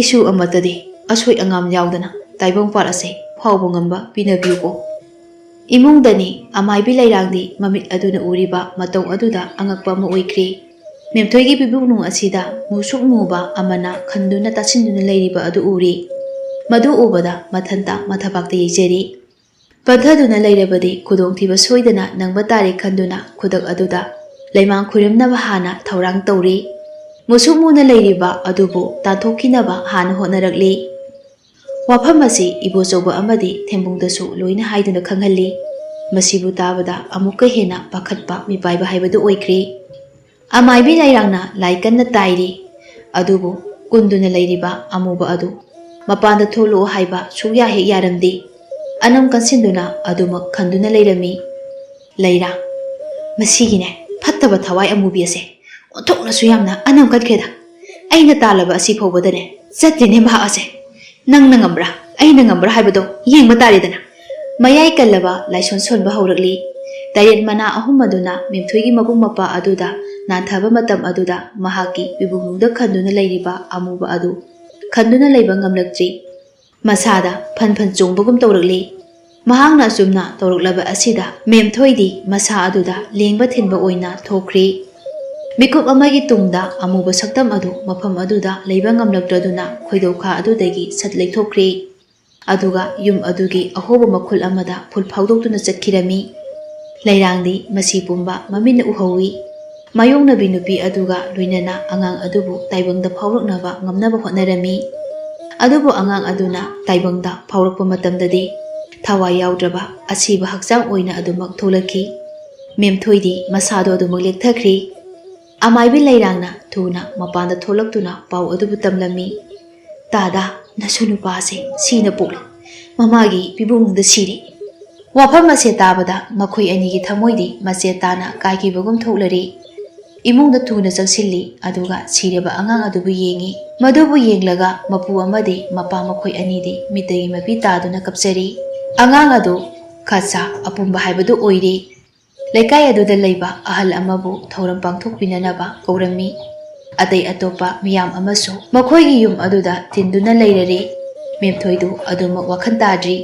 ꯏꯁꯨ ꯑꯃꯠꯇꯗꯤ ꯑꯁꯣꯏ ꯑꯉꯥꯝ ꯌꯥꯎꯗꯅ ꯇꯥꯏꯕꯪꯄꯥꯜ ꯑꯁꯦ ꯐꯥꯎꯕ ꯉꯝꯕ ꯄꯤꯅꯕꯤꯌꯨꯀꯣ꯫" ꯏꯃꯨꯡꯗꯅꯤ ꯑꯃꯥꯏꯕꯤ ꯂꯩꯔꯥꯡꯗꯤ ꯃꯃꯤꯠ ꯑꯗꯨꯅ ꯎꯔꯤꯕ ꯃꯇꯧ ꯑꯗꯨꯗ ꯑꯉꯛꯄ ꯑꯃ ꯑꯣꯏꯈ꯭ꯔꯤ꯫ ꯃꯦꯝꯊꯣꯏꯒꯤ ꯄꯤꯕꯨꯛꯅꯨꯡ ꯑꯁꯤꯗ ꯃꯨꯁꯨꯛ ꯃꯨꯕ ꯑꯃꯅ ꯈꯟꯗꯨꯅ ꯇꯥꯁꯤꯟꯗꯨꯅ ꯂꯩꯔꯤꯕ ꯑꯗꯨ ꯎꯔꯤ꯫ ꯃꯗꯨ ꯎꯕꯗ ꯃꯊꯟꯇ ꯃꯊꯕꯥꯛꯇ ꯌꯩꯖꯔꯤ꯫ ꯄꯟꯊꯗꯨꯅ ꯂꯩꯔꯕꯗꯤ ꯈꯨꯗꯣꯡꯊꯤꯕ ꯁꯣꯏꯗꯅ ꯅꯪꯕ ꯇꯥꯔꯦ ꯈꯟꯗꯨꯅ ꯈꯨꯗꯛ ꯑꯗꯨꯗ ꯂꯩꯃꯥꯡ ꯈꯨꯔꯨꯝꯅꯕ ꯍꯥꯟꯅ ꯊꯧꯔꯥꯡ ꯇꯧꯔꯤ꯫ ꯃꯨꯁꯨꯛ ꯃꯨꯅ ꯂꯩꯔꯤꯕ ꯑꯗꯨꯕꯨ ꯇꯥꯟꯊꯣꯛꯈꯤꯅꯕ ꯍꯥꯟꯅ ꯍꯣꯠꯅꯔꯛꯂꯤ꯫ ꯋꯥꯐꯝ ꯑꯁꯤ ꯏꯕꯣꯆꯧꯕ ꯑꯃꯗꯤ ꯊꯦꯝꯕꯨꯡꯗꯁꯨ ꯂꯣꯏꯅ ꯍꯥꯏꯗꯨꯅ ꯈꯪꯍꯜꯂꯤ꯫ ꯃꯁꯤꯕꯨ ꯇꯥꯕꯗ ꯑꯃꯨꯛꯀ ꯍꯦꯟꯅ ꯄꯥꯈꯠꯄ ꯃꯤꯄꯥꯏꯕ ꯍꯥꯏꯕꯗꯨ ꯑꯣꯏꯈ꯭ꯔꯦ꯫ ꯑꯃꯥꯏꯕꯤ ꯂꯩꯔꯥꯡꯅ ꯂꯥꯏ ꯀꯟꯅ ꯇꯥꯏꯔꯤ꯫ ꯑꯗꯨꯕꯨ ꯀꯨꯟꯗꯨꯅ ꯂꯩꯔꯤꯕ ꯑꯃꯨꯕ ꯑꯗꯨ ꯃꯄꯥꯟꯗ ꯊꯣꯛꯂꯛꯑꯣ ꯍꯥꯏꯕ ꯁꯨꯛꯌꯥ ꯍꯦꯛ ꯌꯥꯔꯝꯗꯦ꯫ ꯑꯅꯝ ꯀꯟꯁꯤꯟꯗꯨꯅ ꯑꯗꯨꯃꯛ ꯈꯟꯗꯨꯅ ꯂꯩꯔꯝꯃꯤ꯫ ꯂꯩꯔꯥꯡ, ꯃꯁꯤꯒꯤꯅꯦ ꯐꯠꯇꯕ ꯊꯋꯥꯏ ꯑꯃꯨꯕꯤ ꯑꯁꯦ ꯑꯣꯟꯊꯣꯛꯅꯁꯨ ꯌꯥꯝꯅ ꯑꯅꯝ ꯀꯟꯈ꯭ꯔꯦꯗ꯫ ꯑꯩꯅ ꯇꯥꯜꯂꯕ ꯑꯁꯤ ꯐꯥꯎꯕꯗꯅꯦ ꯆꯠꯇꯦꯅꯦ ꯃꯍꯥꯛ ꯑꯁꯦ꯫ ꯅꯪꯅ ꯉꯝꯕ꯭ꯔꯥ, ꯑꯩꯅ ꯉꯝꯕ꯭ꯔꯥ ꯍꯥꯏꯕꯗꯣ ꯌꯦꯡꯕ ꯇꯥꯔꯦꯗꯅ꯫ ꯃꯌꯥꯏ ꯀꯜꯂꯕ ꯂꯥꯏꯁꯣꯟ ꯁꯣꯟꯕ ꯍꯧꯔꯛꯂꯤ꯫ ꯇꯔꯦꯠ ꯃꯅꯥ ꯑꯍꯨꯝ ꯑꯗꯨꯅ ꯃꯦꯝꯊꯣꯏꯒꯤ ꯃꯕꯨꯡ ꯃꯧꯄ꯭ꯋꯥ ꯑꯗꯨꯗ ꯅꯥꯟꯊꯕ ꯃꯇꯝ ꯑꯗꯨꯗ ꯃꯍꯥꯛꯀꯤ ꯄꯤꯕꯨꯡꯗ ꯈꯟꯗꯨꯅ ꯂꯩꯔꯤꯕ ꯑꯃꯨꯕ ꯑꯗꯨ ꯈꯟꯗꯨꯅ ꯂꯩꯕ ꯉꯝꯂꯛꯇ꯭ꯔꯤ꯫ ꯃꯁꯥꯗ ꯐꯟ ꯐꯟ ꯆꯣꯡꯕꯒꯨꯝ ꯇꯧꯔꯛꯂꯤ꯫ ꯃꯍꯥꯛꯅ ꯑꯁꯨꯝꯅ ꯇꯧꯔꯛꯂꯕ ꯑꯁꯤꯗ ꯃꯦꯝꯊꯣꯏꯗꯤ ꯃꯁꯥ ꯑꯗꯨꯗ ꯂꯦꯡꯕ ꯊꯤꯟꯕ ꯑꯣꯏꯅ ꯊꯣꯛꯈ꯭ꯔꯤ꯫ ꯃꯤꯀꯨꯞ ꯑꯃꯒꯤ ꯇꯨꯡꯗ ꯑꯃꯨꯕ ꯁꯛꯇꯝ ꯑꯗꯨ ꯃꯐꯝ ꯑꯗꯨꯗ ꯂꯩꯕ ꯉꯝꯂꯛꯇ꯭ꯔꯗꯨꯅ ꯈꯣꯏꯗꯧꯈꯥ ꯑꯗꯨꯗꯒꯤ ꯁꯠ ꯂꯩꯊꯣꯛꯈ꯭ꯔꯤ꯫ ꯑꯗꯨꯒ ꯌꯨꯝ ꯑꯗꯨꯒꯤ ꯑꯍꯣꯕ ꯃꯈꯨꯜ ꯑꯃꯗ ꯐꯨꯜ ꯐꯥꯎꯗꯣꯛꯇꯨꯅ ꯆꯠꯈꯤꯔꯝꯃꯤ꯫ ꯂꯩꯔꯥꯡꯗꯤ ꯃꯁꯤ ꯄꯨꯝꯕ ꯃꯃꯤꯠꯅ ꯎꯍꯧꯏ꯫ ꯃꯥꯌꯣꯛꯅꯕꯤ ꯅꯨꯄꯤ ꯑꯗꯨꯒ ꯂꯣꯏꯅꯅ ꯑꯉꯥꯡ ꯑꯗꯨꯕꯨ ꯇꯥꯏꯕꯪꯗ ꯐꯥꯎꯔꯛꯅꯕ ꯉꯝꯅꯕ ꯍꯣꯠꯅꯔꯝꯃꯤ꯫ ꯑꯗꯨꯕꯨ ꯑꯉꯥꯡ ꯑꯗꯨꯅ ꯇꯥꯏꯕꯪꯗ ꯐꯥꯎꯔꯛꯄ ꯃꯇꯝꯗꯗꯤ ꯊꯋꯥꯏ ꯌꯥꯎꯗ꯭ꯔꯕ ꯑꯁꯤꯕ ꯍꯛꯆꯥꯡ ꯑꯣꯏꯅ ꯑꯗꯨꯃꯛ ꯊꯣꯛꯂꯛꯈꯤ꯫ ꯃꯦꯝꯊꯣꯏꯗꯤ ꯃꯁꯥꯗꯣ ꯑꯗꯨꯃꯛ ꯂꯦꯛꯊꯈ꯭ꯔꯤ꯫ ꯑꯃꯥꯏꯕꯤ ꯂꯩꯔꯥꯡꯅ ꯊꯨꯅ ꯃꯄꯥꯟꯗ ꯊꯣꯛꯂꯛꯇꯨꯅ ꯄꯥꯎ ꯑꯗꯨꯕꯨ ꯇꯝꯂꯝꯃꯤ꯫ "ꯇꯥꯗꯥ, ꯅꯁꯨ ꯅꯨꯄꯥꯁꯦ ꯁꯤꯅ ꯄꯣꯛꯂꯦ꯫ ꯃꯃꯥꯒꯤ ꯄꯤꯕꯨꯡꯗ ꯁꯤꯔꯦ꯫" ꯋꯥꯐꯝ ꯑꯁꯦ ꯇꯥꯕꯗ ꯃꯈꯣꯏ ꯑꯅꯤꯒꯤ ꯊꯃꯣꯏꯗꯤ ꯃꯆꯦꯠ ꯇꯥꯅ ꯀꯥꯏꯈꯤꯕꯒꯨꯝ ꯊꯣꯛꯂꯔꯤ꯫ ꯏꯃꯨꯡꯗ ꯊꯨꯅ ꯆꯪꯁꯤꯜꯂꯤ, ꯑꯗꯨꯒ ꯁꯤꯔꯕ ꯑꯉꯥꯡ ꯑꯗꯨꯕꯨ ꯌꯦꯡꯉꯤ꯫ ꯃꯗꯨꯕꯨ ꯌꯦꯡꯂꯒ ꯃꯄꯨ ꯑꯃꯗꯤ ꯃꯄꯥ ꯃꯈꯣꯏ ꯑꯅꯤꯗꯤ ꯃꯤꯠꯇꯒꯤ ꯃꯄꯤ ꯇꯥꯗꯨꯅ ꯀꯞꯆꯔꯤ꯫ ꯑꯉꯥꯡ ꯑꯗꯨ ꯈꯥꯁꯥ ꯑꯄꯨꯝꯕ ꯍꯥꯏꯕꯗꯨ ꯑꯣꯏꯔꯤ꯫ ꯂꯩꯀꯥꯏ ꯑꯗꯨꯗ ꯂꯩꯕ ꯑꯍꯜ ꯑꯃꯕꯨ ꯊꯧꯔꯝ ꯄꯥꯡꯊꯣꯛꯄꯤꯅꯅꯕ ꯀꯧꯔꯝꯃꯤ꯫ ꯑꯇꯩ ꯑꯇꯣꯞꯄ ꯃꯤꯌꯥꯝ ꯑꯃꯁꯨ ꯃꯈꯣꯏꯒꯤ ꯌꯨꯝ ꯑꯗꯨꯗ ꯇꯤꯟꯗꯨꯅ ꯂꯩꯔꯔꯤ꯫ ꯃꯦꯝꯊꯣꯏꯗꯨ ꯑꯗꯨꯃꯛ ꯋꯥꯈꯜ ꯇꯥꯗ꯭ꯔꯤ꯫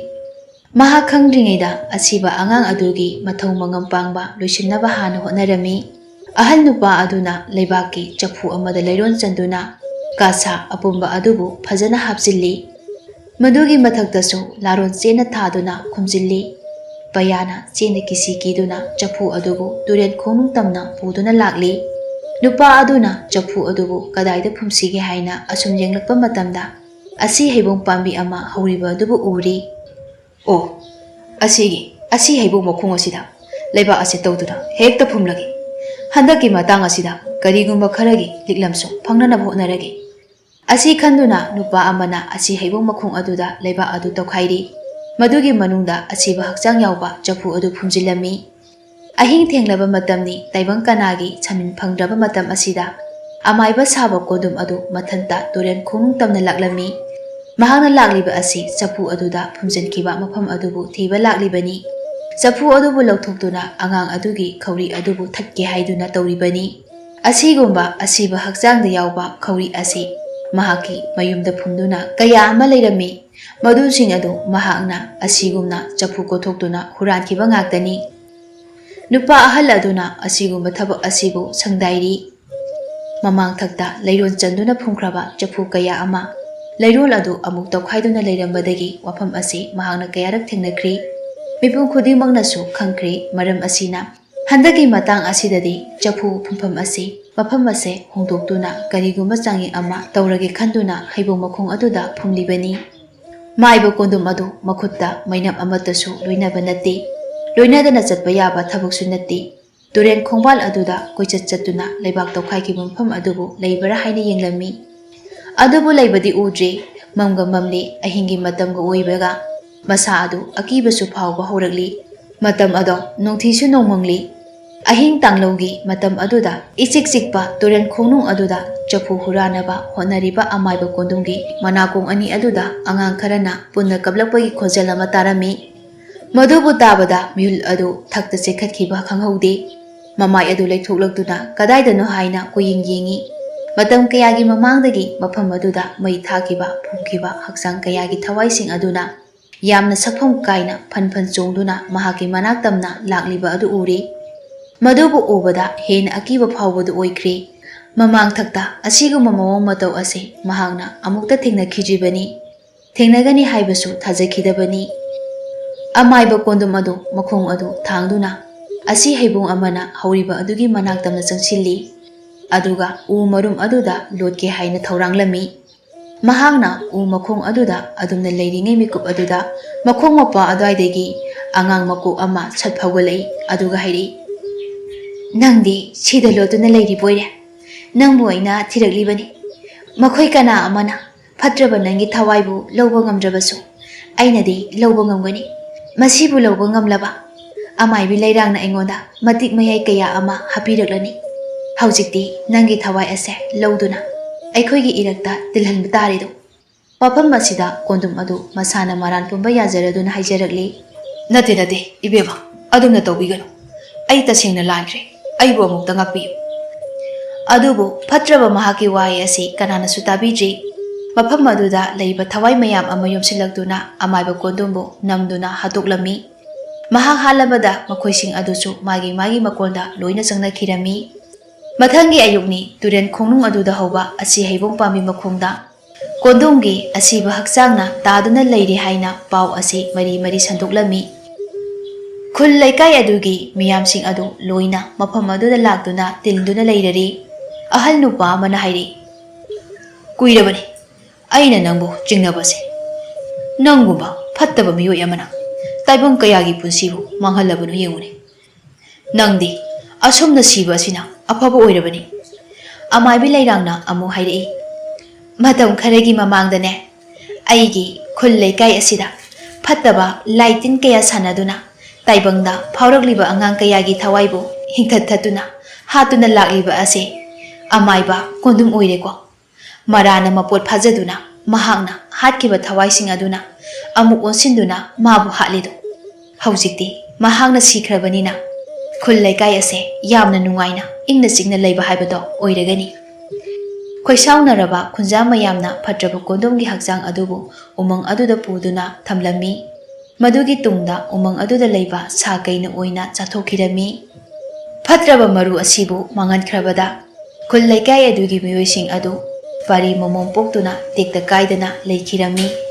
ꯃꯍꯥꯛ ꯈꯪꯗ꯭ꯔꯤꯉꯩꯗ ꯑꯁꯤꯕ ꯑꯉꯥꯡ ꯑꯗꯨꯒꯤ ꯃꯊꯧ ꯃꯉꯝ ꯄꯥꯡꯕ ꯂꯣꯏꯁꯤꯟꯅꯕ ꯍꯥꯟꯅ ꯍꯣꯠꯅꯔꯝꯃꯤ꯫ ꯑꯍꯜ ꯅꯨꯄꯥ ꯑꯗꯨꯅ ꯂꯩꯕꯥꯛꯀꯤ ꯆꯐꯨ ꯑꯃꯗ ꯂꯩꯔꯣꯟ ꯆꯟꯗꯨꯅ ꯀꯥꯁꯥ ꯑꯄꯨꯝꯕ ꯑꯗꯨꯕꯨ ꯐꯖꯅ ꯍꯥꯞꯆꯤꯜꯂꯤ꯫ ꯃꯗꯨꯒꯤ ꯃꯊꯛꯇꯁꯨ ꯂꯥꯔꯣꯟ ꯆꯦꯅ ꯊꯥꯗꯨꯅ ꯈꯨꯝꯖꯤꯜꯂꯤ꯫ ꯄꯌꯥꯅ ꯆꯦꯅ ꯀꯤꯁꯤ ꯀꯤꯗꯨꯅ ꯆꯐꯨ ꯑꯗꯨꯕꯨ ꯇꯨꯔꯦꯟ ꯈꯣꯡꯅꯨꯡ ꯇꯝꯅ ꯄꯨꯗꯨꯅ ꯂꯥꯛꯂꯤ꯫ ꯅꯨꯄꯥ ꯑꯗꯨꯅ ꯆꯐꯨ ꯑꯗꯨꯕꯨ ꯀꯗꯥꯏꯗ ꯐꯨꯝꯁꯤꯒꯦ ꯍꯥꯏꯅ ꯑꯁꯨꯝ ꯌꯦꯡꯂꯛꯄ ꯃꯇꯝꯗ ꯑꯁꯤ ꯍꯩꯕꯣꯡ ꯄꯥꯝꯕꯤ ꯑꯃ ꯍꯧꯔꯤꯕ ꯑꯗꯨꯕꯨ ꯎꯔꯤ꯫ "ꯑꯣ, ꯑꯁꯤꯒꯤ, ꯑꯁꯤ ꯍꯩꯕꯣꯡ ꯃꯈꯣꯡ ꯑꯁꯤꯗ ꯂꯩꯕꯥꯛ ꯑꯁꯤ ꯇꯧꯗꯨꯅ ꯍꯦꯛꯇ ꯐꯨꯝꯂꯒꯦ꯫ ꯍꯟꯗꯛꯀꯤ ꯃꯇꯥꯡ ꯑꯁꯤꯗ ꯀꯔꯤꯒꯨꯝꯕ ꯈꯔꯒꯤ ꯂꯤꯛꯂꯝꯁꯨ ꯐꯪꯅꯅꯕ ꯍꯣꯠꯅꯔꯒꯦ꯫" ꯑꯁꯤ ꯈꯟꯗꯨꯅ ꯅꯨꯄꯥ ꯑꯃꯅ ꯑꯁꯤ ꯍꯩꯕꯣꯡ ꯃꯈꯣꯡ ꯑꯗꯨꯗ ꯂꯩꯕꯥꯛ ꯑꯗꯨ ꯇꯧꯈꯥꯏꯔꯤ꯫ ꯃꯗꯨꯒꯤ ꯃꯅꯨꯡꯗ ꯑꯁꯤꯕ ꯍꯛꯆꯥꯡ ꯌꯥꯎꯕ ꯆꯐꯨ ꯑꯗꯨ ꯐꯨꯝꯖꯤꯜꯂꯝꯃꯤ꯫ ꯑꯍꯤꯡ ꯊꯦꯡꯂꯕ ꯃꯇꯝꯅꯤ, ꯇꯥꯏꯕꯪ ꯀꯅꯥꯒꯤ ꯁꯃꯤꯟ ꯐꯪꯗ꯭ꯔꯕ ꯃꯇꯝ ꯑꯁꯤꯗ ꯑꯃꯥꯏꯕ ꯁꯥꯕ ꯀꯣꯟꯗꯨꯝ ꯑꯗꯨ ꯃꯊꯟꯇ ꯇꯨꯔꯦꯜ ꯈꯣꯡꯅꯨꯡ ꯇꯝꯅ ꯂꯥꯛꯂꯝꯃꯤ꯫ ꯃꯍꯥꯛꯅ ꯂꯥꯛꯂꯤꯕ ꯑꯁꯤ ꯆꯐꯨ ꯑꯗꯨꯗ ꯐꯨꯝꯖꯤꯟꯈꯤꯕ ꯃꯐꯝ ꯑꯗꯨꯕꯨ ꯊꯤꯕ ꯂꯥꯛꯂꯤꯕꯅꯤ꯫ ꯆꯐꯨ ꯑꯗꯨꯕꯨ ꯂꯧꯊꯣꯛꯇꯨꯅ ꯑꯉꯥꯡ ꯑꯗꯨꯒꯤ ꯈꯧꯔꯤ ꯑꯗꯨꯕꯨ ꯊꯠꯀꯦ ꯍꯥꯏꯗꯨꯅ ꯇꯧꯔꯤꯕꯅꯤ꯫ ꯑꯁꯤꯒꯨꯝꯕ ꯑꯁꯤꯕ ꯍꯛꯆꯥꯡꯗ ꯌꯥꯎꯕ ꯈꯧꯔꯤ ꯑꯁꯤ ꯃꯍꯥꯛꯀꯤ ꯃꯌꯨꯝꯗ ꯐꯨꯝꯗꯨꯅ ꯀꯌꯥ ꯑꯃ ꯂꯩꯔꯝꯃꯤ꯫ ꯃꯗꯨꯁꯤꯡ ꯑꯗꯨ ꯃꯍꯥꯛꯅ ꯑꯁꯤꯒꯨꯝꯅ ꯆꯐꯨ ꯀꯣꯊꯣꯛꯇꯨꯅ ꯍꯨꯔꯥꯟꯈꯤꯕ ꯉꯥꯛꯇꯅꯤ꯫ ꯅꯨꯄꯥ ꯑꯍꯜ ꯑꯗꯨꯅ ꯑꯁꯤꯒꯨꯝꯕ ꯊꯕꯛ ꯑꯁꯤꯕꯨ ꯁꯪꯗꯥꯏꯔꯤ꯫ ꯃꯃꯥꯡꯊꯛꯇ ꯂꯩꯔꯣꯟ ꯆꯟꯗꯨꯅ ꯐꯨꯝꯈ꯭ꯔꯕ ꯆꯐꯨ ꯀꯌꯥ ꯑꯃ, ꯂꯩꯔꯣꯟ ꯑꯗꯨ ꯑꯃꯨꯛ ꯇꯧꯈꯥꯏꯗꯨꯅ ꯂꯩꯔꯝꯕꯗꯒꯤ ꯋꯥꯐꯝ ꯑꯁꯤ ꯃꯍꯥꯛꯅ ꯀꯌꯥꯔꯛ ꯊꯦꯡꯅꯈ꯭ꯔꯤ꯫ ꯃꯤꯄꯨꯝ ꯈꯨꯗꯤꯡꯃꯛꯅꯁꯨ ꯈꯪꯈ꯭ꯔꯦ꯫ ꯃꯔꯝ ꯑꯁꯤꯅ ꯍꯟꯗꯛꯀꯤ ꯃꯇꯥꯡ ꯑꯁꯤꯗꯗꯤ ꯆꯐꯨ ꯐꯨꯝꯐꯝ ꯑꯁꯤ ꯃꯐꯝ ꯑꯁꯦ ꯍꯣꯡꯗꯣꯛꯇꯨꯅ ꯀꯔꯤꯒꯨꯝꯕ ꯆꯥꯡꯌꯦꯡ ꯑꯃ ꯇꯧꯔꯒꯦ ꯈꯟꯗꯨꯅ ꯍꯩꯕꯣꯡ ꯃꯈꯣꯡ ꯑꯗꯨꯗ ꯐꯨꯝꯂꯤꯕꯅꯤ꯫ ꯃꯥꯏꯕ ꯀꯣꯟꯗꯨꯝ ꯑꯗꯨ ꯃꯈꯨꯠꯇ ꯃꯩꯅꯝ ꯑꯃꯠꯇꯁꯨ ꯂꯣꯏꯅꯕ ꯅꯠꯇꯦ꯫ ꯂꯣꯏꯅꯗꯅ ꯆꯠꯄ ꯌꯥꯕ ꯊꯕꯛꯁꯨ ꯅꯠꯇꯦ꯫ ꯇꯨꯔꯦꯜ ꯈꯣꯡꯕꯥꯜ ꯑꯗꯨꯗ ꯀꯣꯏꯆꯠ ꯆꯠꯇꯨꯅ ꯂꯩꯕꯥꯛ ꯇꯧꯈꯥꯏꯈꯤꯕ ꯃꯐꯝ ꯑꯗꯨꯕꯨ ꯂꯩꯕ꯭ꯔꯥ ꯍꯥꯏꯅ ꯌꯦꯡꯂꯝꯃꯤ꯫ ꯑꯗꯨꯕꯨ ꯂꯩꯕꯗꯤ ꯎꯗ꯭ꯔꯦ꯫ ꯃꯝꯒ ꯃꯝꯂꯤ꯫ ꯑꯍꯤꯡꯒꯤ ꯃꯇꯝꯒ ꯑꯣꯏꯕꯒ ꯃꯁꯥ ꯑꯗꯨ ꯑꯀꯤꯕꯁꯨ ꯐꯥꯎꯕ ꯍꯧꯔꯛꯂꯤ꯫ ꯃꯇꯝ ꯑꯗꯣ ꯅꯨꯡꯊꯤꯜꯁꯨ ꯅꯣꯡꯃꯪꯂꯤ꯫ ꯑꯍꯤꯡ ꯇꯥꯡꯂꯧꯒꯤ ꯃꯇꯝ ꯑꯗꯨꯗ ꯏꯆꯤꯛ ꯆꯤꯛꯄ ꯇꯨꯔꯦꯜ ꯈꯣꯡꯅꯨꯡ ꯑꯗꯨꯗ ꯆꯐꯨ ꯍꯨꯔꯥꯟꯅꯕ ꯍꯣꯠꯅꯔꯤꯕ ꯑꯃꯥꯏꯕ ꯀꯣꯟꯗꯨꯝꯒꯤ ꯃꯅꯥꯀꯣꯡ ꯑꯅꯤ ꯑꯗꯨꯗ ꯑꯉꯥꯡ ꯈꯔꯅ ꯄꯨꯟꯅ ꯀꯞꯂꯛꯄꯒꯤ ꯈꯣꯟꯖꯦꯜ ꯑꯃ ꯇꯥꯔꯝꯃꯤ꯫ ꯃꯗꯨꯕꯨ ꯇꯥꯕꯗ ꯃꯤꯍꯨꯜ ꯑꯗꯨ ꯊꯛꯇ ꯆꯦꯟꯈꯠꯈꯤꯕ ꯈꯪꯍꯧꯗꯦ꯫ ꯃꯃꯥꯏ ꯑꯗꯨ ꯂꯩꯊꯣꯛꯂꯛꯇꯨꯅ ꯀꯗꯥꯏꯗꯅꯣ ꯍꯥꯏꯅ ꯀꯣꯏꯌꯦꯡ ꯌꯦꯡꯉꯤ꯫ ꯃꯇꯝ ꯀꯌꯥꯒꯤ ꯃꯃꯥꯡꯗꯒꯤ ꯃꯐꯝ ꯑꯗꯨꯗ ꯃꯩ ꯊꯥꯈꯤꯕ ꯐꯨꯝꯈꯤꯕ ꯍꯛꯆꯥꯡ ꯀꯌꯥꯒꯤ ꯊꯋꯥꯏꯁꯤꯡ ꯑꯗꯨꯅ ꯌꯥꯝꯅ ꯁꯛꯐꯝ ꯀꯥꯏꯅ ꯐꯟ ꯐꯟ ꯆꯣꯡꯗꯨꯅ ꯃꯍꯥꯛꯀꯤ ꯃꯅꯥꯛ ꯇꯝꯅ ꯂꯥꯛꯂꯤꯕ ꯑꯗꯨ ꯎꯔꯦ꯫ ꯃꯗꯨꯕꯨ ꯎꯕꯗ ꯍꯦꯟꯅ ꯑꯀꯤꯕ ꯐꯥꯎꯕꯗꯨ ꯑꯣꯏꯈ꯭ꯔꯦ꯫ ꯃꯃꯥꯡꯊꯛꯇ ꯑꯁꯤꯒꯨꯝꯕ ꯃꯑꯣꯡ ꯃꯇꯧ ꯑꯁꯤ ꯃꯍꯥꯛꯅ ꯑꯃꯨꯛꯇ ꯊꯦꯡꯅꯈꯤꯗ꯭ꯔꯤꯕꯅꯤ꯫ ꯊꯦꯡꯅꯒꯅꯤ ꯍꯥꯏꯕꯁꯨ ꯊꯥꯖꯈꯤꯗꯕꯅꯤ꯫ ꯑꯃꯥꯏꯕ ꯀꯣꯟꯗꯨꯝ ꯑꯗꯨ ꯃꯈꯣꯡ ꯑꯗꯨ ꯊꯥꯡꯗꯨꯅ ꯑꯁꯤ ꯍꯩꯕꯣꯡ ꯑꯃꯅ ꯍꯧꯔꯤꯕ ꯑꯗꯨꯒꯤ ꯃꯅꯥꯛ ꯇꯝꯅ ꯆꯪꯁꯤꯜꯂꯤ꯫ ꯑꯗꯨꯒ ꯎ ꯃꯔꯨꯝ ꯑꯗꯨꯗ ꯂꯣꯠꯀꯦ ꯍꯥꯏꯅ ꯊꯧꯔꯥꯡꯂꯝꯃꯤ꯫ ꯃꯍꯥꯛꯅ ꯎ ꯃꯈꯣꯡ ꯑꯗꯨꯗ ꯑꯗꯨꯝꯅ ꯂꯩꯔꯤꯉꯩ ꯃꯤꯀꯨꯞ ꯑꯗꯨꯗ ꯃꯈꯣꯡ ꯃꯄꯥ ꯑꯗꯨꯋꯥꯏꯗꯒꯤ ꯑꯉꯥꯡ ꯃꯀꯣꯛ ꯑꯃ ꯁꯠ ꯐꯥꯎꯒꯠꯂꯛꯏ꯫ ꯑꯗꯨꯒ ꯍꯥꯏꯔꯛꯏ, "ꯅꯪꯗꯤ ꯁꯤꯗ ꯂꯣꯠꯇꯨꯅ ꯂꯩꯔꯤꯕꯣꯏꯔꯦ꯫ ꯅꯪꯕꯨ ꯑꯩꯅ ꯊꯤꯔꯛꯂꯤꯕꯅꯤ꯫ ꯃꯈꯣꯏ ꯀꯅꯥ ꯑꯃꯅ ꯐꯠꯇ꯭ꯔꯕ ꯅꯪꯒꯤ ꯊꯋꯥꯏꯕꯨ ꯂꯧꯕ ꯉꯝꯗ꯭ꯔꯕꯁꯨ ꯑꯩꯅꯗꯤ ꯂꯧꯕ ꯉꯝꯒꯅꯤ꯫ ꯃꯁꯤꯕꯨ ꯂꯧꯕ ꯉꯝꯂꯕ ꯑꯃꯥꯏꯕꯤ ꯂꯩꯔꯥꯡꯅ ꯑꯩꯉꯣꯟꯗ ꯃꯇꯤꯛ ꯃꯌꯥꯏ ꯀꯌꯥ ꯑꯃ ꯍꯥꯞꯄꯤꯔꯛꯂꯅꯤ꯫" ꯍꯧꯖꯤꯛꯇꯤ ꯅꯪꯒꯤ ꯊꯋꯥꯏ ꯑꯁꯦ ꯂꯧꯗꯨꯅ ꯑꯩꯈꯣꯏꯒꯤ ꯏꯔꯛꯇ ꯇꯤꯜꯍꯟꯕ ꯇꯥꯔꯦꯗꯣ꯫ ꯃꯐꯝ ꯑꯁꯤꯗ ꯀꯣꯟꯗꯨꯝ ꯑꯗꯨ ꯃꯁꯥꯅ ꯃꯔꯥꯟ ꯄꯨꯝꯕ ꯌꯥꯖꯔꯗꯨꯅ ꯍꯥꯏꯖꯔꯛꯂꯤ꯫ "ꯅꯠꯇꯦ, ꯅꯠꯇꯦ, ꯏꯕꯦꯝꯃ, ꯑꯗꯨꯝꯅ ꯇꯧꯕꯤꯒꯅꯨ꯫ ꯑꯩ ꯇꯁꯦꯡꯅ ꯂꯥꯟꯈ꯭ꯔꯦ꯫ ꯑꯩꯕꯨ ꯑꯃꯨꯛꯇ ꯉꯥꯛꯄꯤꯌꯨ꯫" ꯑꯗꯨꯕꯨ ꯐꯠꯇ꯭ꯔꯕ ꯃꯍꯥꯛꯀꯤ ꯋꯥꯍꯩ ꯑꯁꯤ ꯀꯅꯥꯅꯁꯨ ꯇꯥꯕꯤꯗ꯭ꯔꯤ꯫ ꯃꯐꯝ ꯑꯗꯨꯗ ꯂꯩꯕ ꯊꯋꯥꯏ ꯃꯌꯥꯝ ꯑꯃ ꯌꯣꯝꯁꯤꯜꯂꯛꯇꯨꯅ ꯑꯃꯥꯏꯕ ꯀꯣꯟꯗꯨꯝꯕꯨ ꯅꯝꯗꯨꯅ ꯍꯥꯠꯇꯣꯛꯂꯝꯃꯤ꯫ ꯃꯍꯥꯛ ꯍꯥꯠꯂꯕꯗ ꯃꯈꯣꯏꯁꯤꯡ ꯑꯗꯨꯁꯨ ꯃꯥꯒꯤ ꯃꯥꯒꯤ ꯃꯀꯣꯟꯗ ꯂꯣꯏꯅ ꯆꯪꯅꯈꯤꯔꯝꯃꯤ꯫ ꯃꯊꯪꯒꯤ ꯑꯌꯨꯛꯅꯤ, ꯇꯨꯔꯦꯟ ꯈꯣꯡꯅꯨꯡ ꯑꯗꯨꯗ ꯍꯧꯕ ꯑꯁꯤ ꯍꯩꯕꯣꯡ ꯄꯥꯝꯕꯤ ꯃꯈꯣꯡꯗ ꯀꯣꯟꯗꯣꯡꯒꯤ ꯑꯁꯤꯕ ꯍꯛꯆꯥꯡꯅ ꯇꯥꯗꯨꯅ ꯂꯩꯔꯤ ꯍꯥꯏꯅ ꯄꯥꯎ ꯑꯁꯤ ꯃꯔꯤ ꯃꯔꯤ ꯁꯟꯗꯣꯛꯂꯝꯃꯤ꯫ ꯈꯨꯜ ꯂꯩꯀꯥꯏ ꯑꯗꯨꯒꯤ ꯃꯤꯌꯥꯝꯁꯤꯡ ꯑꯗꯨ ꯂꯣꯏꯅ ꯃꯐꯝ ꯑꯗꯨꯗ ꯂꯥꯛꯇꯨꯅ ꯇꯤꯟꯗꯨꯅ ꯂꯩꯔꯔꯤ꯫ ꯑꯍꯜ ꯅꯨꯄꯥ ꯑꯃꯅ ꯍꯥꯏꯔꯛꯏ, "ꯀꯨꯏꯔꯕꯅꯤ ꯑꯩꯅ ꯅꯪꯕꯨ ꯆꯤꯡꯅꯕꯁꯦ꯫ ꯅꯪꯒꯨꯝꯕ ꯐꯠꯇꯕ ꯃꯤꯑꯣꯏ ꯑꯃꯅ ꯇꯥꯏꯕꯪ ꯀꯌꯥꯒꯤ ꯄꯨꯟꯁꯤꯕꯨ ꯃꯥꯡꯍꯜꯂꯕꯅꯣ ꯌꯦꯡꯉꯨꯅꯦ꯫ ꯅꯪꯗꯤ ꯑꯁꯨꯝꯅ ꯁꯤꯕ ꯑꯁꯤꯅ ꯑꯐꯕ ꯑꯣꯏꯔꯕꯅꯤ꯫" ꯑꯃꯥꯏꯕꯤ ꯂꯩꯔꯥꯡꯅ ꯑꯃꯨꯛ ꯍꯥꯏꯔꯛꯏ, "ꯃꯇꯝ ꯈꯔꯒꯤ ꯃꯃꯥꯡꯗꯅꯦ, ꯑꯩꯒꯤ ꯈꯨꯜ ꯂꯩꯀꯥꯏ ꯑꯁꯤꯗ ꯐꯠꯇꯕ ꯂꯥꯏ ꯇꯤꯟ ꯀꯌꯥ ꯁꯥꯟꯅꯗꯨꯅ ꯇꯥꯏꯕꯪꯗ ꯐꯥꯎꯔꯛꯂꯤꯕ ꯑꯉꯥꯡ ꯀꯌꯥꯒꯤ ꯊꯋꯥꯏꯕꯨ ꯍꯤꯡꯊꯠ ꯊꯠꯇꯨꯅ ꯍꯥꯠꯇꯨꯅ ꯂꯥꯛꯂꯤꯕ ꯑꯁꯦ ꯑꯃꯥꯏꯕ ꯀꯣꯟꯗꯨꯝ ꯑꯣꯏꯔꯦꯀꯣ꯫ ꯃꯔꯥꯅ ꯃꯄꯣꯠ ꯐꯥꯖꯗꯨꯅ ꯃꯍꯥꯛꯅ ꯍꯥꯠꯈꯤꯕ ꯊꯋꯥꯏꯁꯤꯡ ꯑꯗꯨꯅ ꯑꯃꯨꯛ ꯑꯣꯟꯁꯤꯟꯗꯨꯅ ꯃꯥꯕꯨ ꯍꯥꯠꯂꯤꯗꯣ꯫ ꯍꯧꯖꯤꯛꯇꯤ ꯃꯍꯥꯛꯅ ꯁꯤꯈ꯭ꯔꯕꯅꯤꯅ ꯈꯨꯜ ꯂꯩꯀꯥꯏ ꯑꯁꯦ ꯌꯥꯝꯅ ꯅꯨꯡꯉꯥꯏꯅ ꯏꯪꯅ ꯆꯤꯛꯅ ꯂꯩꯕ ꯍꯥꯏꯕꯗꯣ ꯑꯣꯏꯔꯒꯅꯤ꯫" ꯈꯣꯏꯁꯥꯎꯅꯔꯕ ꯈꯨꯟꯖꯥ ꯃꯌꯥꯝꯅ ꯐꯠꯇ꯭ꯔꯕ ꯀꯣꯟꯗꯣꯝꯒꯤ ꯍꯛꯆꯥꯡ ꯑꯗꯨꯕꯨ ꯎꯃꯪ ꯑꯗꯨꯗ ꯄꯨꯗꯨꯅ ꯊꯝꯂꯝꯃꯤ꯫ ꯃꯗꯨꯒꯤ ꯇꯨꯡꯗ ꯎꯃꯪ ꯑꯗꯨꯗ ꯂꯩꯕ ꯁꯥ ꯀꯩꯅ ꯑꯣꯏꯅ ꯆꯥꯊꯣꯛꯈꯤꯔꯝꯃꯤ꯫ ꯐꯠꯇ꯭ꯔꯕ ꯃꯔꯨ ꯑꯁꯤꯕꯨ ꯃꯥꯡꯍꯟꯈ꯭ꯔꯕꯗ ꯈꯨꯜ ꯂꯩꯀꯥꯏ ꯑꯗꯨꯒꯤ ꯃꯤꯑꯣꯏꯁꯤꯡ ꯑꯗꯨ ꯄꯥꯔꯤ ꯃꯃꯣꯝ ꯄꯣꯛꯇꯨꯅ ꯇꯦꯛꯇ ꯀꯥꯏꯗꯅ ꯂꯩꯈꯤꯔꯝꯃꯤ꯫